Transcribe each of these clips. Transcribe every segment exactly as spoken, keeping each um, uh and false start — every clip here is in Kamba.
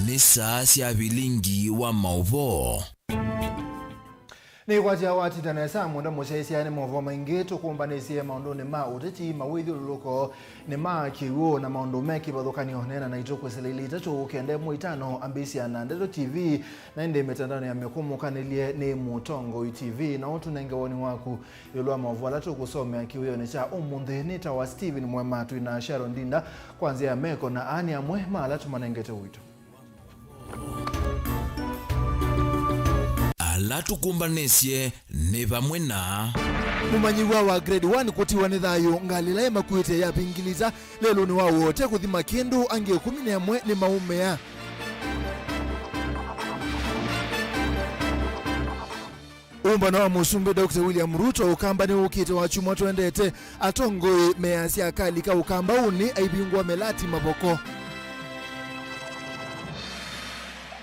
Nĩ saa sya vilingi wa maũvoo. Nĩkwatya watita nesa, mwenda mũsyaĩĩsya nĩ maũvoo maingĩ tũkũmbanĩsye maũndũnĩ ma ũteti, mawĩthyũlũlũko nĩ ma kĩw'ũ, na maũndũ me kĩvathũkany'o. Neena naitũ kwĩsĩla ilĩ itatũ kenda ĩmwe itano ambĩĩsya na Ndeto T V, na ĩndĩ mĩtandaonĩ ya mĩkũmũkanĩlye nĩ Mũtongoi T V, na ũtũnenge woni waku ĩũlũ wa maũvoo ala tũkũsomea kĩwĩonĩ kya ũmũnthĩ. Nĩtawa Stephen Mwema, twĩ na Sharon Ndinda kwa nzĩa ya meko, na aa nĩ amwe ma ala tũmanengete ũito. Ala tũkũmbanĩsye nĩ vamwe na. Mũmanyĩw'a wa grade one kũtiwa nĩ thayũ, ngalĩ ĩla ĩmakuĩte ya pingilita lelũnĩ wa Wote kũthima kĩndũ, angĩ ĩkũmi na ĩmwe nĩ maũmĩa. Ũmbano wa Mũsumbĩ Doctor William Ruto Ũkamba nĩwũkĩte wakyumwa twendete. Atongoi measya akali ka Ũkambaũnĩ aivingũa melati mavoko.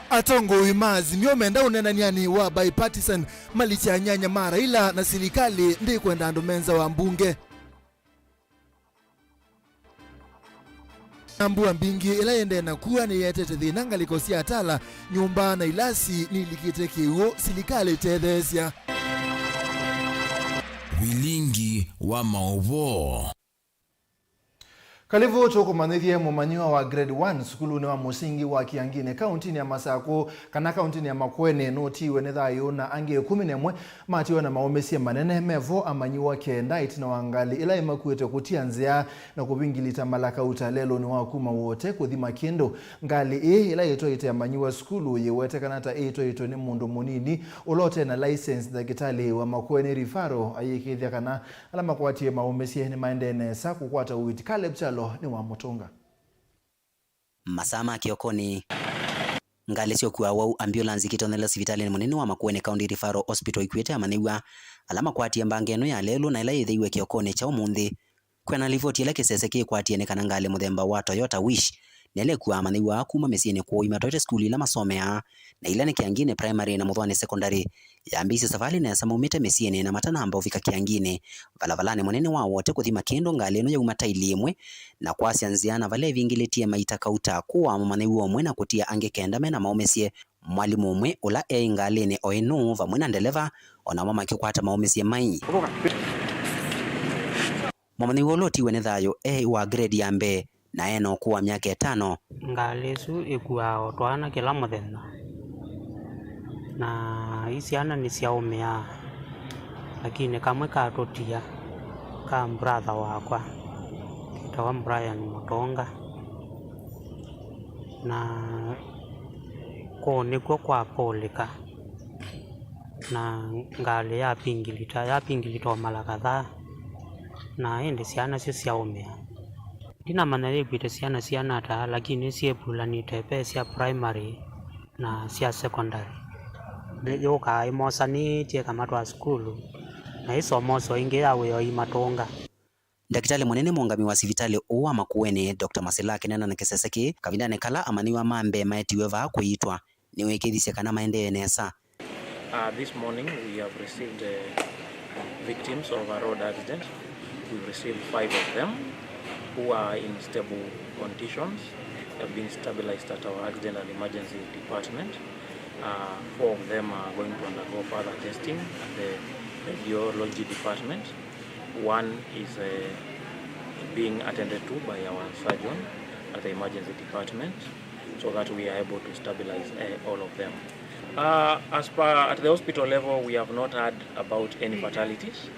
Atongoi ma Azimio menda ũneenany'anĩ wa bipartisan malikya anyanya ma Raila na silikalĩ ndĩkwenda andũ me nza wa mbunge. Na mbua mbingĩ ĩla yĩendee na kua nĩyĩetete thĩna ngalĩko sya atala, nyũmba na ilasi nilikĩte kĩw'ũ, silikalĩ ĩtetheesya. Vilingi wa maũvoo. Kalĩvu tũkũmanyĩthye mũmanyĩw'a wa grade one sukulunĩ wa mũsingi wa Kĩanginĩ kauntinĩ ya Masakũ kana kauntinĩ ya Makueni nũtiiwe nĩ thayũ, na angĩ ĩkũmi na ĩmwe matiwe na maũmĩsye manene. Mevo amanyĩw'a kenda ĩtina wa ngalĩ ĩla ĩmakuĩte kũtia nzĩa na kũvingilita malakauta lelũnĩ wa kuma Wote kũthima kĩndũ. Ngalĩ ĩĩ ĩla yĩtwaĩte amanyĩw'a sukulu yĩwetekana ta ĩtwaĩtwe nĩ mũndũ mũnini ũla ũte na license, ndakĩtalĩ wa Makueni Referral ayĩkĩĩthya kana ala makwatie maũmĩsye nĩmaendee nesa kũkwata ũiiti. Caleb Kyalo nĩwamũtũnga. Masaa ma kĩokonĩ, ngalĩ sya ũkui wa awau, ambulance, ikĩtonelea sivitalĩnĩ mũnene wa Makueni County Referral Hospital ikuĩte amanyĩw'a ala makwatie mbanga ĩno ya lelũ na ĩla yĩtheiwe kĩokonĩ kya ũmũnthĩ. Kwĩana livoti ĩla kĩsese kĩkwatie nĩ kana ngalĩ mũthemba wa Toyota Wish nĩla ĩkuaa amanyĩw'a kuma mĩsyĩnĩ kwoo imatwaĩte sukulu ila masomeaa, na ila nĩ Kĩanginĩ Primary na Mũthwani Secondary. Yambĩĩisye savalĩ nesa maumĩte mĩsyĩnĩ na matanamba ũvika Kĩanginĩ, valavalanĩ mũnene wa Wote kũthima kĩndũ, ngalĩ ĩno yauma taili ĩmwe na kwasya nzĩa, na vala ĩvingĩlĩtie maita kauta kũaa mũmanyĩw'a ũmwe na kũtia angĩ kenda me na maũmĩsye. Mwalimũ ũmwe ũla eĩ ngalĩnĩ o ĩno vamwe na ndeleva o namo makĩkwata maũmĩsye mai. Mũmanyĩw'a ũla ũtiwe nĩ thayũ e wa grade ya mbee na e na ũkũũ wa myaka ĩtano. Ngalĩ ĩsu ĩkuaa o twana kĩla mũthenya, na i syana nĩsyaũmĩaa, lakini kamwe katũtia ka brother wakwa ketawa Brian Mũtonga, na kũũ nĩkw'o kwapũlĩka, na ngalĩ yapingilita, yapingilita o mala kadhaa, na ĩndĩ syana syo syaũmĩa. Ndinamanya yĩkw'ĩte syana siana ata, lakini syĩvulanĩte ve sya primary na sya secondary. Yũkaa ĩmosanĩtye ĩkamatwaa sukulu, na ĩsomoso ĩngĩ ya wĩoo imatũnga. Ndakĩtalĩ mũnene mũũngami wa sivitalĩ ũũ wa Makueni, Doctor Masila, akĩneena na kĩsese kĩĩ kavindanĩ kala amanyĩw'a ma mbee maetiwe vaa kũiitwa, nĩwĩkĩthisye kana maendee nesa. Uh, this morning we have received uh, victims of a road accident. We've received five of them who are in stable conditions. They've been stabilized at our accident and emergency department. Uh, four of them are going to undergo further testing at the radiology department. One is uh, being attended to by our surgeon at the emergency department so that we are able to stabilize uh, all of them. Uh, as per at the hospital level, we have not heard about any fatalities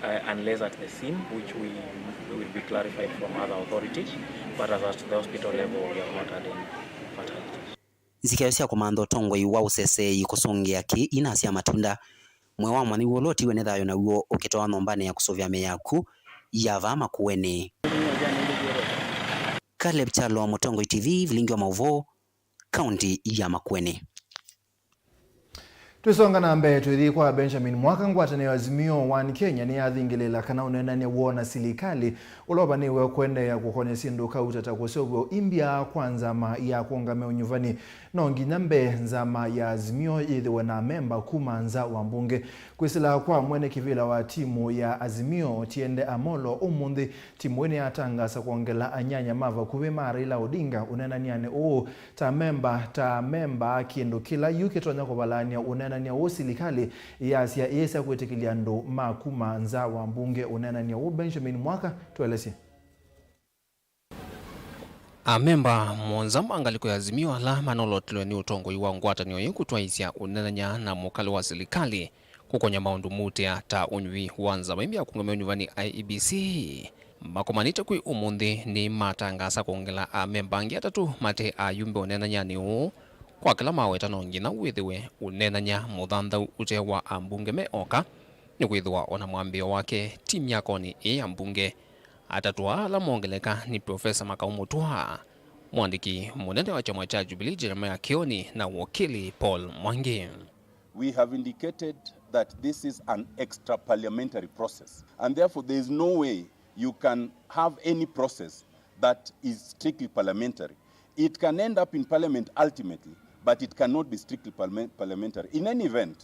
uh, unless at the scene, which we will be clarified from other authorities. But as at the hospital level, we have not had any fatalities. Nzikĩo sya kũmantha ũtongoi wa ũseseei kũsũngĩa kĩĩ inasya matunda. Mwĩĩ wa mũmanyĩw'a ũla ũtiwe nĩ thayũ naw'o ũkĩtwawa nyũmbanĩ ya kũsũvĩa mĩĩ ya akw'ũ ya vaa Makueni. Caleb Kyalo, Mũtongoi T V, vilingi wa maũvoo, kaunti ya Makueni. Tũisonga na mbee, tũithi kwa Benjamin Mwaka. Ngwatanĩo ya Azimio One Kenya nĩyathingĩlĩĩla kana ũneenany'a woo na silikalĩ ũla ũvanĩĩwe kũendeea kũkony'a syĩndũ kauta ta kũseũvw'a ũimbya kwa nzama ya kũũngamĩa ũnyuvani. No nginya mbee nzama ya Azimio yĩthĩwe na amemba kuma nza wa mbunge. Kwĩsĩla kwa mwene kĩvĩla wa timũ ya Azimio, Tiende Amolo, ũmũnthĩ, timũ ĩĩ nĩyatangaasa kwongela anyanya ma vakuvĩ ma Raila Odinga ũneenany'anĩ ũũ ta memba, ta memba, kĩndũ kĩla yu kĩtonya kũvalany'a ũneenany'a ũũ silikalĩ yasya ĩyĩsa kwĩtĩkĩlya andũ ma kuma nza wa mbunge ũneenany'a ũũ. Benjamin Mwaka, tũelesye. Amemba mũonza ma ngalĩko ya Azimio ala manolotelwe nĩ ũtongoi wa ngwatanĩo ĩĩ kũtwaĩĩsya ũneenany'a na mũkalĩ wa silikalĩ kũkony'a maũndũ muutĩa ta ũnyuvi wa nzama ĩmbya ya kũũngamĩa ũnyuvani, I E B C, makomanĩte kwĩ ũmũnthĩ nĩmatangaasa kwongela amemba angĩ atatũ mate ayumbe ũneenany'anĩ ũũ. Kwa kĩla maweta, no nginya wĩthĩwe ũneenany'a mũthanthau ũte wa ambunge me oka, nĩkwĩthĩwa o na mwambĩĩo wake ti myakonĩ ĩĩ ya mbunge. Atatũ aa ala mongeleka nĩ Profesa Makau Mũtũa, mũandĩki mũnene wa kyama kya Jubilee Jeremiah Kĩoni, na wokili Paul Mwangi. We have indicated that this is an extra-parliamentary process, and therefore there is no way you can have any process that is strictly parliamentary. It can end up in parliament ultimately, but it cannot be strictly parliament-, parliamentary. In any event,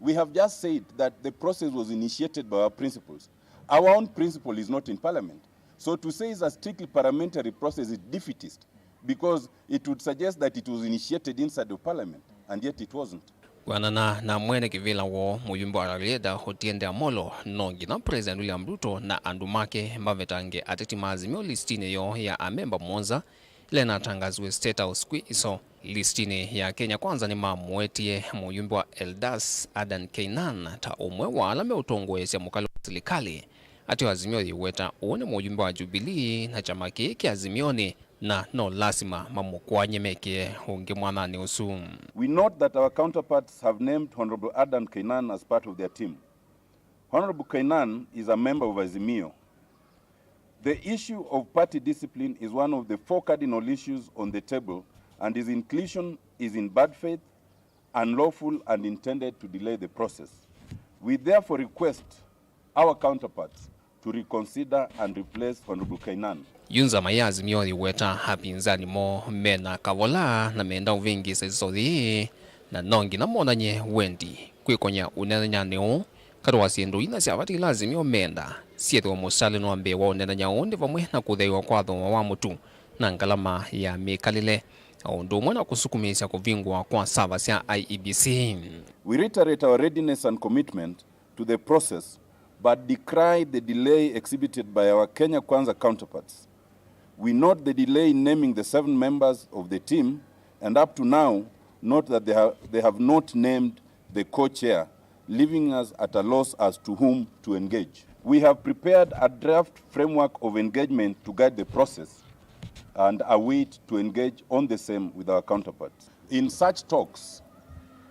we have just said that the process was initiated by our principals. Our own principal is not in parliament. So to say it's a strictly parliamentary process is defeatist, because it would suggest that it was initiated inside of parliament, and yet it wasn't. Kwĩanana na mwene kĩvĩla woo, mũyumbe wa Rarieda, Otiende Amolo, no nginya President William Ruto na andũ make mavetange ateti ma Azimio listinĩ yoo ya amemba mũonza ĩla ĩnatangasiwe State House kwĩ ĩso. Listinĩ ya Kenya Kwanza nĩmamũetie mũyumbe wa Eldas, Adan Keynan, ta ũmwe wa ala meũtongoesya mũkalĩ wa silikalĩ. Ateo Azimio yĩweta ũũ nĩ mũyumbe wa Jubilee na kyama kĩĩ kĩ Azimionĩ, na no lasima mamũkwany'e mekĩe ũngĩ mwananĩ ũsu. We note that our counterparts have named Honorable Adan Keynan as part of their team. Honorable Keynan is a member of Azimio. The issue of party discipline is one of the four cardinal issues on the table, and his inclusion is in bad faith, unlawful, and intended to delay the process. We therefore request our counterparts to reconsider and replace Honorable Keynan. Yu nzama ya Azimio yĩweta apinzani moo mena kavola na menda ũvĩngĩĩsa ĩsothi, na no nginya monany'e wendi kwĩkony'a ũneenany'anĩ ũũ. Katĩ wa syĩndũ inya sya vata ila Azimio menda syĩthĩwe mũsalĩnĩ wa mbee wa ũneenany'a ũũ nĩ vamwe na kũthaiwa kwa thooa wa mũtu na ngalama ya mĩkalĩle, o ũndũ ũmwe na kũsukumĩĩsya kũvingũa kwa sava sya I E B C. We reiterate our readiness and commitment to the process, but decry the delay exhibited by our Kenya Kwanza counterparts. We note the delay in naming the seven members of the team, and up to now, note that they have, they have not named the co-chair, leaving us at a loss as to whom to engage. We have prepared a draft framework of engagement to guide the process and await to engage on the same with our counterparts. In such talks,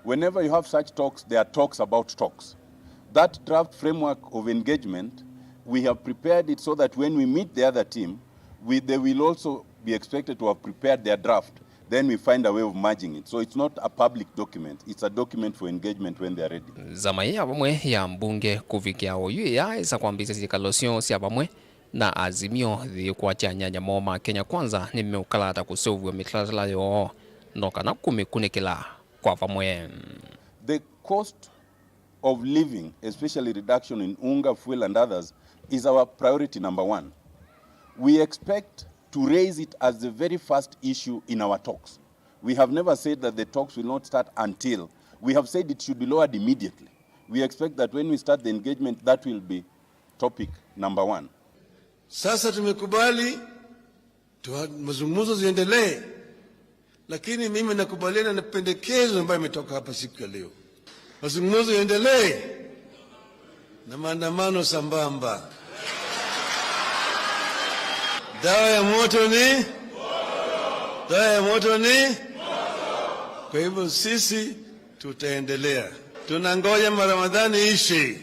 whenever you have such talks, there are talks about talks. That draft framework of engagement, we have prepared it so that when we meet the other team, we, they will also be expected to have prepared their draft. Then we find a way of merging it. So it's not a public document, it's a document for engagement when they are ready. Nzama ĩĩ ya vamwe ya mbunge kũvikĩa oyu ĩyaaĩsa kwambĩĩsya syĩkalo syoo sya vamwe na Azimio yĩkwatya anyanya moo ma Kenya Kwanza nĩmeũkalata kũseũvw'a mĩtalatala yoo no kana kũmĩkunĩkĩla kwa vamwe. The cost of living, especially reduction in unga, fuel and others, is our priority number one. We expect to raise it as the very first issue in our talks. We have never said that the talks will not start until. We have said it should be lowered immediately. We expect that when we start the engagement, that will be topic number one. Sasa tumekubali tu, mazungumzo ziendelee, lakini mimi nakubaliana na pendekezo ambayo imetoka hapa siku ya leo. Mazungumzo yaendelee na maandamano sambamba. Dawa ya moto ni, dawa ya moto ni. Kwa hivyo sisi tutaendelea. Tunangoja ma Ramadhani ishe.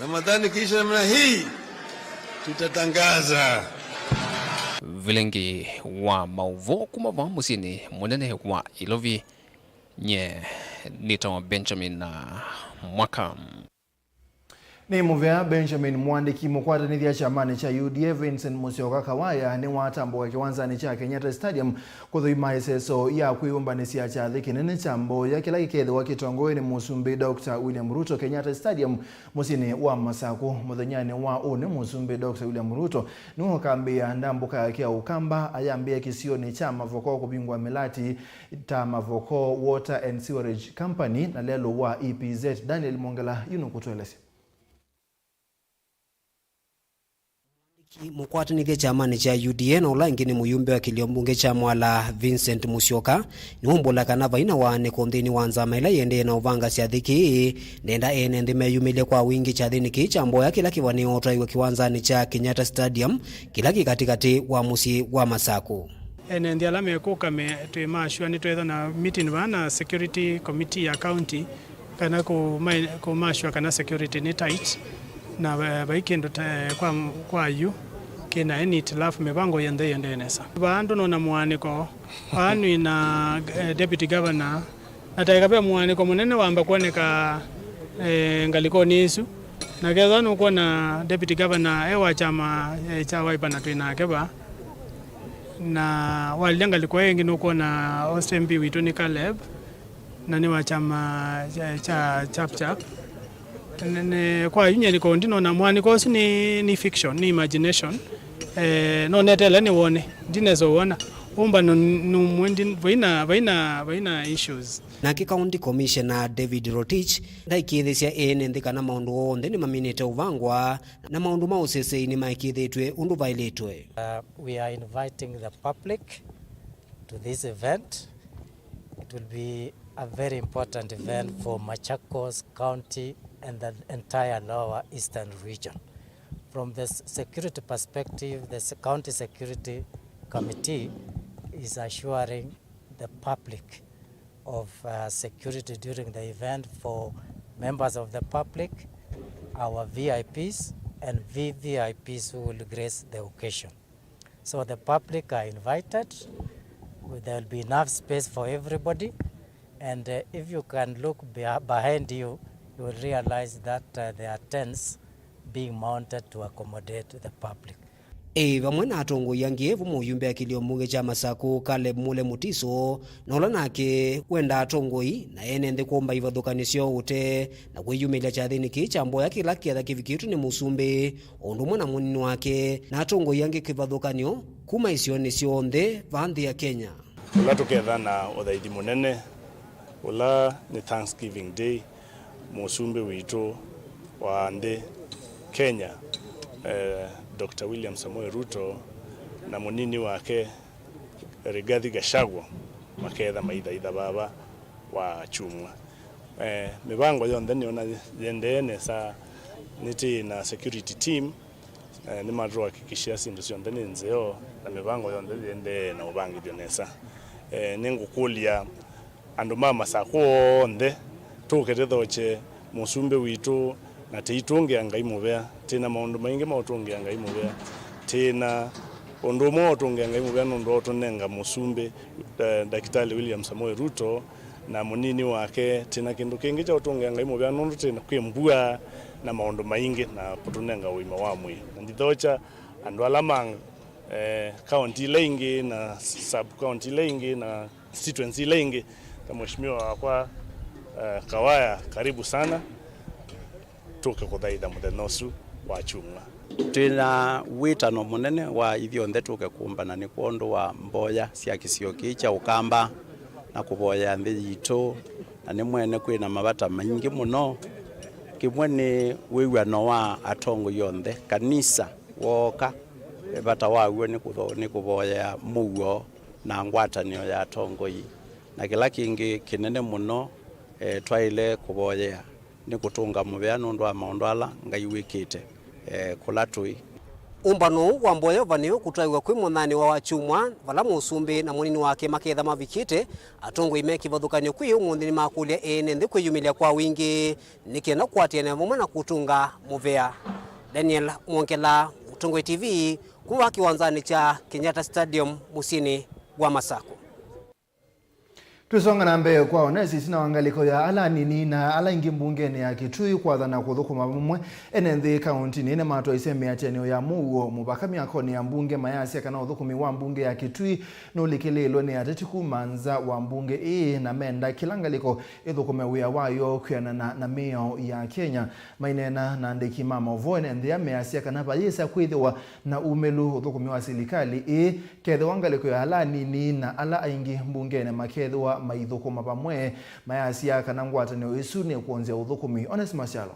Ramadhani kisha namna hii, tutatangaza. Vilingi wa maũvoo kuma vaa mũsyĩnĩ mũnene wa Ilovi, Nye nĩtawa Benjamin na Mwaka. Nĩ mũvea Benjamin Mwandĩki. Mũkwatanĩthya kyamanĩ kya U D A Vincent Musyoka Kawaya nĩwatambũka kĩwanzanĩ kya Kenyatta Stadium kũthũima ĩseso ya kwĩyũmbanĩsya kyathĩ kĩnene kya mboya kĩla kĩkethĩwa kĩtongoew'e nĩ Mũsumbĩ Doctor William Ruto Kenyatta Stadium mũsyĩnĩ wa Masakũ. Mũthenyanĩ wa ũnĩ, Mũsumbĩ Doctor William Ruto nĩwe ũkambĩĩa ndambũka yake ya Ũkamba ayambĩĩa kĩsionĩ kya Mavoko kũvingũa mĩlati ta Mavoko Water and Sewerage Company na lelũ wa E P Z. Daniel Mwongela yu nũkũtũelesya. Mũkwatanĩthya kyamanĩ kya U D A na ũla ĩngĩ nĩ mũyumbe wa kĩlio mbunge kya Mwala, Vincent Musyoka, nĩwaumbũla kana vai na waanĩko nthĩnĩ wa nzama ĩla ĩendee na ũvanga kyathĩ kĩĩ, ndenda ene nthĩ meyumĩlye kwa wingĩ kyathĩnĩ kĩĩ kya mboya kĩla kĩvanĩĩwe ũtwaĩw'a kĩwanzanĩ kya Kenyatta Stadium, kĩla kĩ katĩkatĩ wa mũsyĩ wa Masakũ. Ene nthĩ ala mekũka me, twĩ ma sure nĩtwetha na meeting vaa na security committee ya county, kana kũ ma, kũ ma sure kana security nĩ tight, na va, vai kĩndũ ta, kwa, kwa yu kĩna any hitilafu, mĩvango yonthe ĩendee nesa. Vaa ndũnona mũaanĩko, vaa nĩ na, eh, deputy governor, na taĩka ve mũaanĩko mũnene wamba kwoneka, eh, ngalĩkonĩ ĩsu, na kethwa nũkwona deputy governor e wa kyama, eh, kya Wiper na twĩ nake vaa, na walilya ngalĩko ĩngĩ nũkwona host M P witũ nĩ Caleb, na nĩ wa kyama kya, kya Chap Chap. Nĩ, nĩ, kwa yu nyie nĩko ndinona mũaanĩko ũsu nĩ, nĩ fiction, nĩ imagination. Eh, no neteele nĩwone, ndinesa ũwona. Ũmbano numwe, ndi, vaina, vaina, vaina issues. Nake County Commissioner David Rotich ndaikĩĩthĩsya ene nthĩ kana maũndũ onthe nĩmaminĩte ũvangwa na maũndũ ma ũsesei nĩmaĩkĩĩthĩtw'e ũndũ vaĩlĩtwe. Uh, we are inviting the public to this event. It will be a very important event for Machakos County and the entire Lower Eastern region. From the s-, security perspective, the s-, County Security Committee is assuring the public of, uh, security during the event for members of the public, our V I Ps, and V V I Ps who will grace the occasion. So the public are invited. There will be enough space for everybody. And, uh, if you can look beh-, behind you, you will realize that, uh, there are tents being mounted to accommodate the public. Ĩĩ vamwe na atongoi angĩ, vu mũyumbe wa kĩlio mbunge kya Masakũ, Caleb Mule Mutiso, na ũla nake wendaa atongoi na ene nthĩ kũmba ivathũkany'o syoo ũtee na kwĩyumĩlya kyathĩnĩ kĩĩ kya mboya kĩla kĩatha kĩvikĩtwe nĩ mũsumbĩ, o ũndũ ũmwe na mũnini wake, na atongoi angĩ kĩvathũkany'o kuma isionĩ syonthe vaa nthĩ ya Kenya. Ũla tũketha na ũthaithi mũnene, ũla nĩ Thanksgiving Day, mũsumbĩ witũ wa nthĩ Kenya, eh, Doctor William Samoei Ruto na mũnini wake Rigathi Gachagua maketha maithaitha vava wa kyumwa. Eh, mĩvango yonthe nĩona yĩendee nesa, nĩtĩ na security team, eh, nĩmatũhakikishia syĩndũ syonthe nĩ nzeo na mĩvango yonthe yĩendee na ũvangĩthyo nesa. Eh, nĩngũkũlya andũ ma Masakũ onthe tũke tũthokye mũsumbĩ witũ, na tĩitũngĩa Ngai mũvea. Twĩ na maũndũ maingĩ ma ũtũngĩa Ngai mũvea. Twĩ na ũndũ ũmwe wa ũtũngĩa Ngai mũvea nũndũ wa ũtũnenga mũsumbĩ, eh, Ndakĩtalĩ William Samoei Ruto na mũnini wake. Twĩ na kĩndũ kĩngĩ kya ũtũngĩa Ngai mũvea nũndũ twĩ na, kwĩ mbua na maũndũ maingĩ na kũtũnenga ũima wa mwĩĩ. Na ndithokya andũ ala ma, eh, kaunti ila ingĩ na sub county ila ingĩ na constituency ila ingĩ, ta mheshimiwa wakwa, eh, Kawaya, karibu sana, tũke kũthaitha mũthenya ũsu wa kyumwa. Twĩ na wĩtano mũnene wa ithyonthe tũke kũmbana nĩ kwondũ wa mboya sya kĩsio kĩĩ kya Ũkamba na kũvoyea nthĩ yitũ, na nĩ mwene kwĩ na mavata maingĩ mũno. Kĩmwe nĩ wĩw'ano wa atongoi onthe, kanisa wooka, vata waw'o nĩ kũtho-, nĩ kũvoyea mũuo na ngwatanĩo ya atongoi. Na kĩla kĩngĩ kĩnene mũno, eh, twaĩle kũvoyea nĩ kũtũnga mũvea nũndũ wa maũndũ ala Ngai wĩkĩte, eh, kũla tũĩ. Ũmbano ũũ wa mboya ũvanĩwe kũtwaĩw'a kwĩ mũthanĩwa wa kyumwa, vala mũsumbĩ na mũnini wake maketha mavikĩte. Atongoi me kĩvathũkany'o kwĩ ũmũnthĩ nĩmakũlya ene nthĩ kwĩyumĩlya kwa wingĩ nĩ kenda kũatĩanĩa vamwe na kũtũnga mũvea. Daniel Mwongela, Mũtongoi T V, kuma kĩwanzanĩ kya Kenyatta Stadium mũsyĩnĩ wa Masakũ. Tũisonga na mbee kwa Onesmus, ĩtina wa ngalĩko ya ala anini na ala aingĩ mbungenĩ ya Kitui kwathana kũthũkũma vamwe, ene nthĩ kaũntĩnĩ nĩmatwaisye mĩatĩanĩo ya mũuo mũvaka myakonĩ ya mbunge, mayasya kana ũthũkũmi wa mbunge ya Kitui nũlikĩlĩĩlwe nĩ ateti kuma nza wa mbunge ĩĩ, na menda kĩla ngalĩko ĩthũkũme wĩa wayo kwĩanana na mĩao ya Kenya. Maineena na andĩki ma maũvoo, ene nthĩ aa measya kana vayĩsa kwĩthĩwa na umĩlu ũthũkũmi wa silikalĩ ĩĩ, kethĩwa ngalĩko ya ala anini na ala aingĩ mbungenĩ makethĩwa maithũkũma vamwe. Mayasya kana ngwatanĩo ĩsu nĩkwonzya ũthũkũmi. Onesmus Kyalo.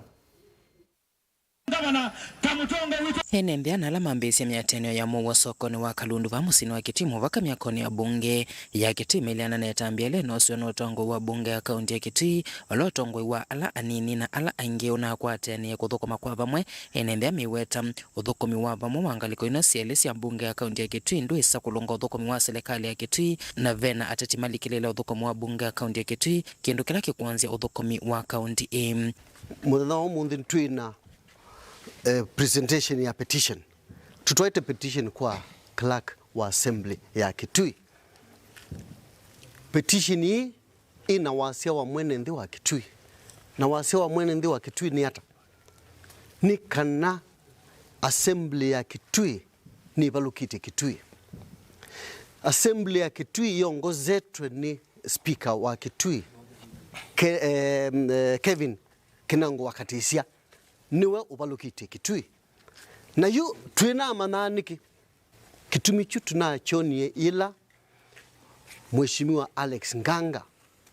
Ene nthĩ ana ala mambĩĩsye mĩatĩanĩo ya mũuo sokonĩ wa Kalundu vaa mũsyĩnĩ wa Kitui mũvaka myakonĩ ya mbunge ya Kitui maileana na ĩtambya ĩla ĩnosĩwe nĩ ũtongoi wa mbunge ya kaũntĩ ya Kitui, ũla ũtongoi wa ala anini na ala aingĩ ũnakwatanĩe kũthũkũma kwa vamwe. Ene nthĩ aa meweta ũthũkũmi wa vamwe wa ngalĩko ino syelĩ sya mbunge ya kaũntĩ ya Kitui ndwĩsa kũlũnga ũthũkũmi wa silikalĩ ya Kitui, na vena ateti malikĩlĩĩla ũthũkũmi wa mbunge ya kaũntĩ ya Kitui, kĩndũ kĩla kĩkwonzya ũthũkũmi wa kaũntĩ ĩĩ. Mũthenya wa ũmũnthĩ twĩ na, eh, presentation ya petition. Tũtwaĩte petition kwa clerk wa assembly ya Kitui. Petition ĩĩ ĩna wasya wa mwene nthĩ wa Kitui. Na wasya wa mwene nthĩ wa Kitui nĩ ata? Nĩ kana assembly ya Kitui nĩvalũkĩtye Kitui. Assembly ya Kitui yongozetwe nĩ speaker wa Kitui, Ke-, eh, eh, Kevin Kinango wa Katĩsya, nĩwe ũvalũkĩtye Kitui. Na yu twĩnamanyaa nĩkĩ? Kĩtumi kyu tũnakyonie yĩla Mheshimiwa Alex Nganga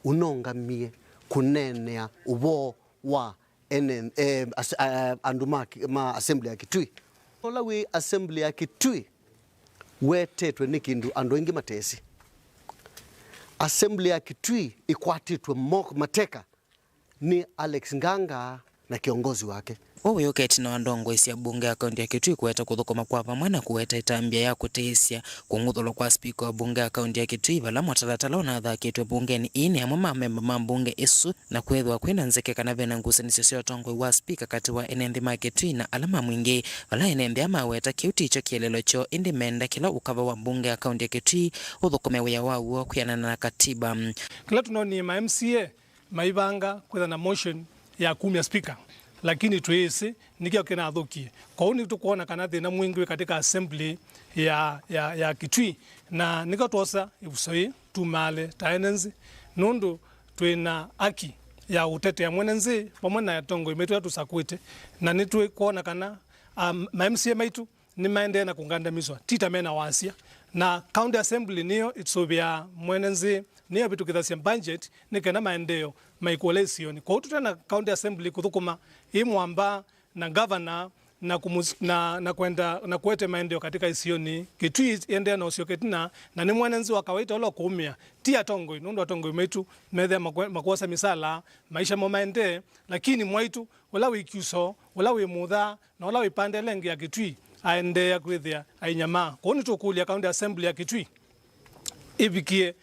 ũnongamie kũneenea ũvoo wa ene, eh, as-, eh, andũ ma, ma assembly ya Kitui. Ũla wĩ assembly ya Kitui wetetwe nĩ kĩndũ andũ aingĩ matesĩ. Assembly ya Kitui ĩkwatĩtwe mo-, mateka nĩ Alex Nganga na kĩongozi wake. Ũũ wĩũka ĩtina wa ndongoi sya mbunge ya kaũntĩ ya Kitui kũweta kũthũkũma kwa vamwe na kũweta ĩtambya ya kũtĩĩsya kũng'uthũlwa kwa spika wa mbunge ya kaũntĩ ya Kitui, vala mũtalatala ũnathakĩtwe mbungenĩ ĩĩ nĩ amwe ma amemba ma mbunge ĩsu, na kwĩthĩwa kwĩna nzeke kana vena ngusanĩsyo sya ũtongoi wa spika katĩ wa ene nthĩ ma Kitui na ala ma mwingĩ, vala ene nthĩ aa maweta kĩu tikyo kĩeleelo kyoo, ĩndĩ menda kĩla ũkava wa mbunge ya kaũntĩ ya Kitui ũthũkũme wĩa waw'o kwĩanana na katiba. Kĩla tũnonie ma M C A maivanga kwĩtha na motion ya kumya speaker, lakini twĩĩsĩ nĩkyo kĩnathũkie. Kwoou nĩtũkwona kana thĩna mwingĩ wĩ katika assembly ya, ya, ya Kitui, na nĩkyo twosa ĩvuso yĩĩ tumaale ta ene nthĩ, nũndũ twĩ na aki ya ũtetea mwene nthĩ vamwe na atongoi maitũ ala tũsakũĩte, na nĩtũkwona kana, um, ma M C A maitũ nĩmaendee na kũngandamĩswa, ti ta mena wasya. Na County Assembly nĩyo ĩsũvĩaa mwene nthĩ, nĩyo ĩvĩtũkĩthasya budget nĩ kana maendeeo maikũle isionĩ. Kwoou tũte na County Assembly kũthũkũma ĩ mwamba na governor na kũmũs-, na, na kwenda, na kũete maendeeo katika isionĩ. Kitui ĩendee na ũsyoka ĩtina, na nĩ mwene nthĩ wa kawaita ũla ũkũũmĩa, ti atongoi, nũndũ atongoi maitũ methĩa makwe-, makwosa misala, maisha mo maendee, lakini mwaitũ ũla wĩ Kyuso, ũla wĩ Mutha, na ũla wĩ ĩvanda ĩla ĩngĩ ya Kitui aendeea kwĩthĩa ainyamaa. Kwoou nĩtũkũlya County Assembly ya Kitui ĩvikĩe,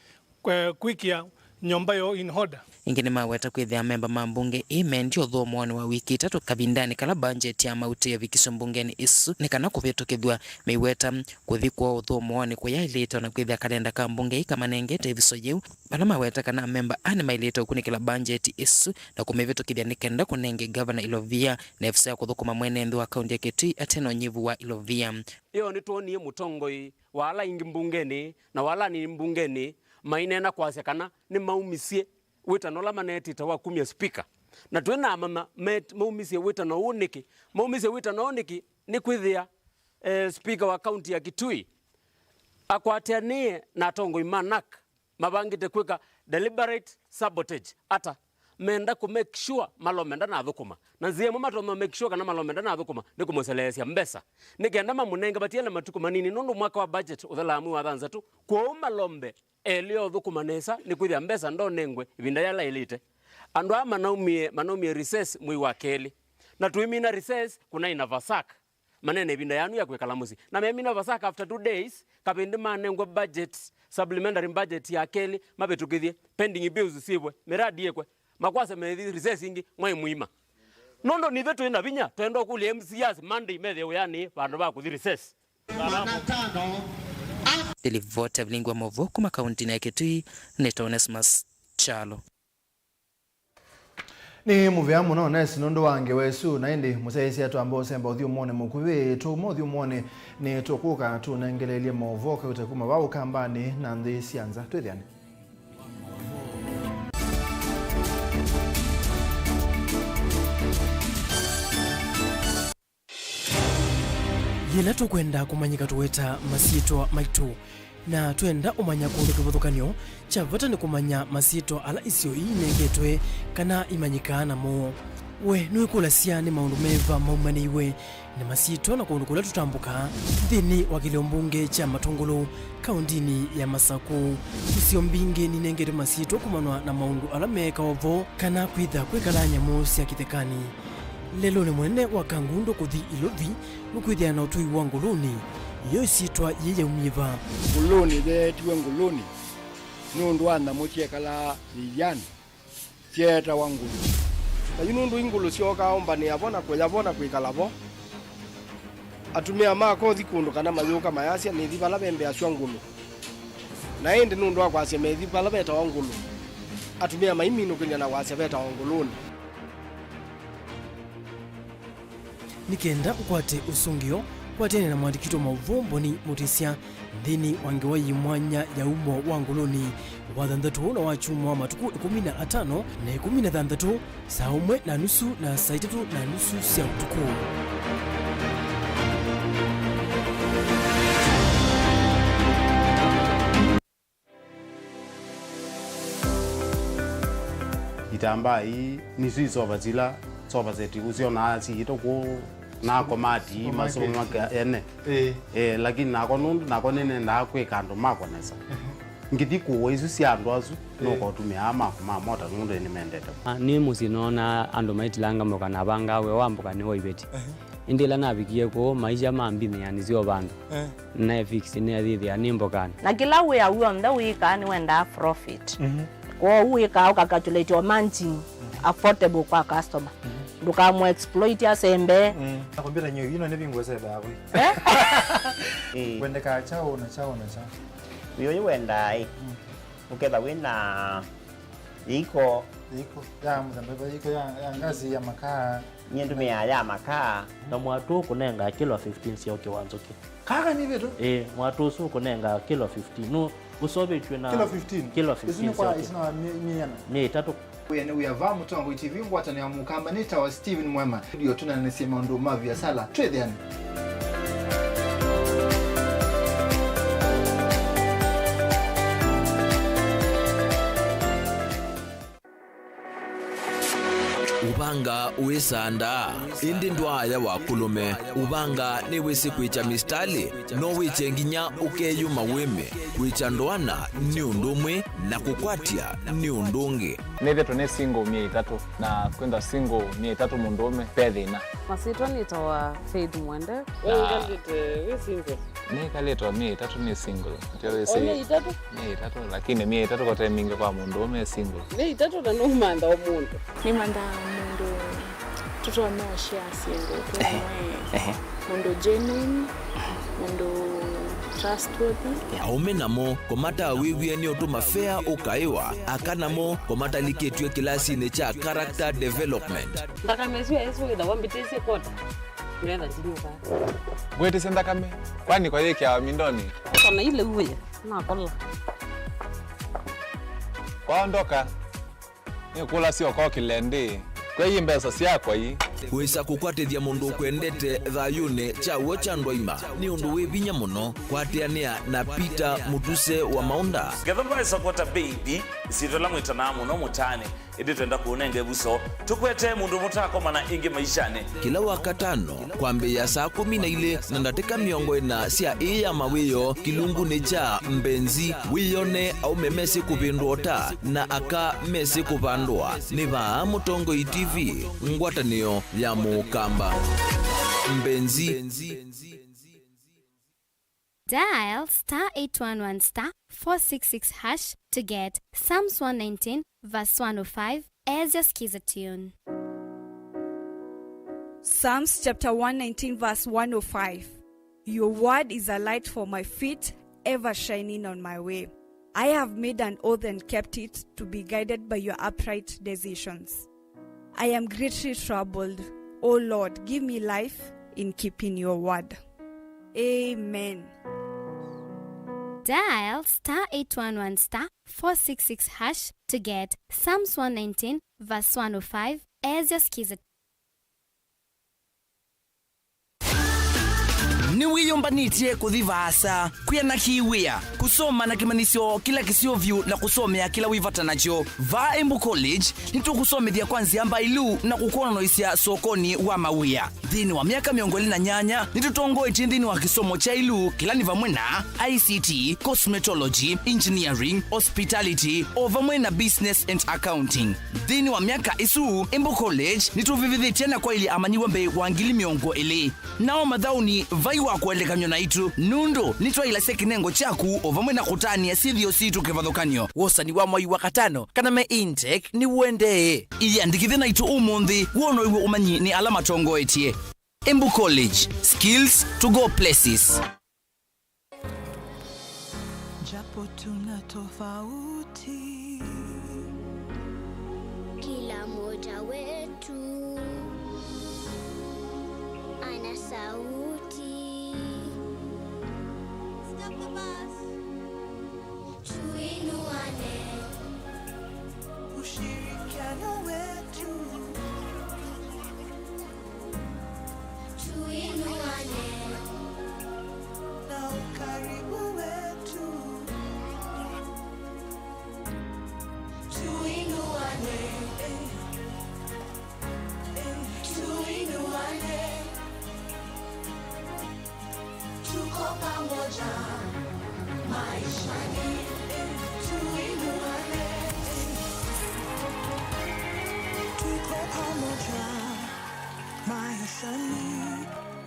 eh, kwĩkĩa nyũmba yoo in order. Ĩngĩ nĩmaweta kwĩthĩa amemba ma mbunge ĩĩ mendie ũthũũmũonĩ wa wiki itatũ kavindanĩ kala mbanjeti ya mauta ĩvikiswe mbungenĩ ĩsu nĩ kana kũvĩtũkĩthw'a. Meweta kũthi kwoo ũthũũmũonĩ kũyaĩlĩte, o na kwĩthĩa kalenda ka mbunge ĩĩ kamanengete ĩviso yĩu, vala maweta kana amemba aa nĩmaĩlĩte ũkunĩkĩla mbanjeti ĩsu na kũmĩvĩtũkĩthya nĩ kenda kũnenge ngavana ilovia na ĩvuso ya kũthũkũma mwene nthĩ wa kaũntĩ ya Kitui ate na ũnyivu wa ilovia. Ĩyo nĩtwonie mũtongoi wa ala aingĩ mbungenĩ na wa ala anini mbungenĩ maineena kwasya kana nĩmaumisye wĩtano ũla maneetĩte wa kumya spika. Na twĩnamanya met-, maumisye wĩtano ũũ nĩkĩ? Maumisye wĩtano ũũ nĩkĩ? Nĩkwĩthĩa, eh, spika wa kaunti ya Kitui akwatĩanĩe na atongoi ma NARC mavangĩte kwĩka deliberate sabotage. Ata? Menda kũ make sure malombe ndanathũkũma. Na nzĩa ĩmwe matonya make sure kana malombe ndanathũkũma nĩ kũmũseleesya mbesa, nĩ kenda mamũnenge vatiele matukũ manini, nũndũ mwaka wa budget ũthelaa mwei wa thanthatũ. Kwoou malombe elĩ othũkũma nesa, nĩkwĩthĩa mbesa ndonengwe ĩvinda yĩla yaĩlĩte. Andũ aa manaumie, manaumie recess mwei wa kelĩ, na tũimina recess kũnaĩ na vasak. Manene ĩvinda yanu ya kwĩkala mũsyĩ. Na memina vasak after two days, kavĩndĩ manengwe budget, supplementary budget ya kelĩ, mavĩtũkĩthye, pending bills syĩvwe, miradi yĩkwe, makwasya methi recess ingĩ, mwaĩ mũima. Nũndũ nithe twĩ na vinya, twenda ũkũlya M C As Monday methe wĩanĩ vandũ va kũthi recess. Livoti ya vilingi wa maũvoo kuma kauntinĩ ya Kitui nĩ ta Onesmus Kyalo. Nĩ mũvea mũno Nesi nũndũ wa ngewa ĩsu, na ĩndĩ mũsyaĩĩsya twamba ũsemba ũthyũmũonĩ mũkuvĩ. Twauma ũthyũmũonĩ, nĩ tũkũka tũnengelelye maũvoo kaũte kuma vaa Ũkambanĩ na nthĩ sya nza. Twĩthĩane. Yĩla tũkwenda kũmanyĩka tũweta masyĩtwa maitũ, na twenda ũmanya kũndũ kĩvathũkany'o, kya vata nĩ kũmanya masyĩtwa ala isio ii inengetwe kana imanyĩkaa namo. We nĩwĩkũlasya nĩ maũndũ meva maumanĩiw'e na masyĩtwa na kũndũ kũla tũtambũkaa nthĩnĩ wa kĩlĩo mbunge kya Matũngũlũ, kaũndinĩ ya Masakũ? Isio mbingĩ ninengetwe masyĩtwa kumanwa na maũndũ ala meekawa vo kana kwĩtha kwĩkala nyamũ sya kĩthekanĩ. Lelũnĩ mũnene wa Kangundo kũthi Ilovi nũkwĩthĩa na ũtũi wa Ngũlũnĩ. Yo ĩsyĩtwa yĩĩ yaumie va? Ngũlũnĩ yeetiwe Ngũlũnĩ nũndũ wa nyamũ syekalaa ĩianĩ syeetawa ngũlũ. Na yu nũndũ ingũlũ syookaa ũmbanĩa vo na kũya vo na kwĩkala vo, atumĩa makothi kũndũ kana mayũka mayasya, "Nĩthi vala vembeasw'a ngũlũ." Na ĩndĩ nũndũ wa kwasya methi vala vetawa ngũlũ, atumĩa maiminũkĩlya na kwasya vetawa ngũlũnĩ. Nĩ kenda ũkwate ũsũngĩo, kwatene na mũandĩki witũ wa maũvoo Mboni Mũtĩsya nthĩnĩ wa ngewa yĩ mwanya ya umo wa Ngũlũnĩ, Wathanthatũ na Wakyumwa matukũ ĩkũmi na atano na ĩkũmi na thanthatũ, saa ũmwe na nusu na saa itatũ na nusu sya ũtukũ. Itambaa ii nĩsyo isofa sila sofa set ũsyonaa siĩtwe kũu na komati ii, supermarket, masupermarket ene. Ĩĩ. Eh, lakini nakwa nũndũ nakwa nĩnendaa kwĩka andũ makwa nesa. Ehe. Ngĩthi kũũa isu sya andũ asu, ĩĩ, nũkotũmĩaa makwa ma mota nũndũ nĩmendete. Ah, nĩ mũsyĩ noonaa andũ maitilanga mboka na avangaa wĩa wa mboka nĩ wa iveti. Ehe. Ĩndĩ ĩla navikie kũu, maisha ma mbinĩ yanisye o vandũ. Eh. Naefix nĩathĩthĩa nĩ mbokanĩ. Na kĩla wĩa w'onthe wĩkaa nĩwendaa profit. Mhm. Kwoou wĩkaa ũkacalculate o margin, mhm, affordable kwa customer. Mhm. Ndũkamũ exploit asembe. Mm. Nakwambia nyie ino nĩ vingu sebe yako. Eh? Eh. Wendekaa chao na chao na chao. Wĩo yu wendaa ĩ. Mm. Ũketha wĩna iko. Iko ya mũthemba, iko ya, ya ngazi ya makaa. Nyie ndũmĩaa ya makaa. Na mwatũ ũkũnengaa kilo fifteen sya ũkĩ wa nzũkĩ. Kaka nĩ vitu? Ĩĩ, mwatũ ũsu ũkũnengaa kilo fifteen. Nũ ũseũvĩtw'e na kilo fifteen? Kilo fifteen. Isu nĩ kwa, sya ũkĩ. Isu nĩ wa mi-, mĩana? Mĩei ĩtatũ. Wĩa nĩ wĩa vaa Mũtongoi T V, ngwatanĩo ya Mũkamba nĩ tawa Steven Mwema. Studio tũneenanĩsye maũndũ ma viasala. Twĩthĩane. Ũvanga wĩsandaa, ĩndĩ ndwaaya wa kũlũme. Ũvanga nĩwĩsĩ kwĩkya mistalĩ, no wĩkye nginya ũkeyũma wĩme. Kwĩkya ndoana nĩ ũndũ ũmwe, na kũkwatya nĩ ũndũ ũngĩ. Nĩthĩtwe nĩ single myei ĩtatũ, na kwĩthwa single myei ĩtatũ mũndũũme, ve thĩna. Masyĩtwa nĩtawa Faith Mwende. We wĩkalĩte wĩ single? Nĩkalĩtwe myei ĩtatũ nĩ single. Ndio wĩsĩ. O myei ĩtatũ? Myei ĩtatũ, lakini myei ĩtatũ kote mingĩ kwa mũndũũme single. Myei ĩtatũ na nũmantha o mũndũ. Nĩmanthaa mũndũ tũtonya ũshare syĩndũ twĩ, ehe, amwe. Ehe. Mũndũ genuine, mũndũ trustworthy. Aũme namo kũmatawĩw'e nĩ ũtũma fea ũkaĩwa, aka namo kũmatalikĩtw'e kĩlasinĩ kya character development. Nthakame ĩsu yaĩsũ wĩthawa mbĩtĩsye kota. Ngetha ndinyuka. Ngwĩtĩsye nthakame, kwani kwa yĩkĩawa mindoni? Kana ile uwe, nakola. Kwaondoka, nĩkũlasya ũkokĩle ndĩ. Kwei mbesa syakwa ii. Wĩsa kũkwatĩthya mũndũ ũkwendete thayũnĩ kya w'o kya andũ aima nĩ ũndũ wĩ vinya mũno. Kwatĩanĩa na Peter Mũtuse wa Maũnda. Ngetha ndwaĩsa kwota baby, ĩsyĩtwa ĩla mwĩtanaa mũno mũtaanĩ. Ĩndĩ twenda kũũnenga ĩvuso, tũkwetee mũndũ mũtaakomana ĩngĩ maishanĩ. Kĩla Wakatano, kwambĩĩa saa kũmi na ilĩ na ndatĩka mĩongo ĩna sya ĩĩ ya mawĩoo, kĩlungunĩ kya Mbenzi, wĩyone aũme mesĩ kũvĩndũa ũta na aka mesĩ kũvandũa. Nĩ vaa Mũtongoi T V, ngwatanĩo ya Mũkamba. Mbenzi. Dial star eight one one star four six six hash to get Psalms one nineteen verse one oh five as your skiza tune. Psalms chapter one nineteen verse one oh five. Your word is a light for my feet ever shining on my way. I have made an oath and kept it, to be guided by your upright decisions. I am greatly troubled. O Lord, give me life in keeping your word. Amen. Dial star eight one one star four six six hash to get Psalms one nineteen verse one oh five as your skiza. Nĩwĩyũmbanĩtye kũthi vaasa, kwĩanaki wĩa, kũsoma na kĩmanyĩsyo kĩla kĩseo vyũ, na kũsomea kĩla wĩ vata nakyo? Vaa Embu College, nĩtũkũsomethya kwa nzĩa mbailu na kũkwonanĩsya sokonĩ wa mawĩa. Nthĩnĩ wa myaka mĩongo ĩlĩ na nyanya, nĩtũtongoetye nthĩnĩ wa kĩsomo kya ĩlu, kĩla nĩ vamwe na I C T, cosmetology, engineering, hospitality, o vamwe na business and accounting. Nthĩnĩ wa myaka ĩsu, Embu College nĩtũvĩvĩthĩtye na kwaĩlya amanyĩw'a mbee wa ngili mĩongo ĩlĩ. Nao mathaũnĩ vai wa kũelekanw'a naitũ, nũndũ nĩtwailasya kĩnengo kyaku o vamwe na kũtanĩa syĩthĩo sitũ kĩvathũkany'o. Wosani wa mwai wa katano kana me intake nĩũendee. Ĩyĩandĩkĩthye naitũ ũmũnthĩ, woo no wĩw'e ũmanyi nĩ ala matongoetye. Embu College, skills to go places. Japo tuna tofauti, kila mmoja wetu ana sauti. Tuinuane. Ushirikiano wetu. Tuinuane. Na ukaribu wetu. Tuinuane. Eh, eh, tuinuane. Tuko pamoja maishani, tuinuane. Tuko pamoja maishani,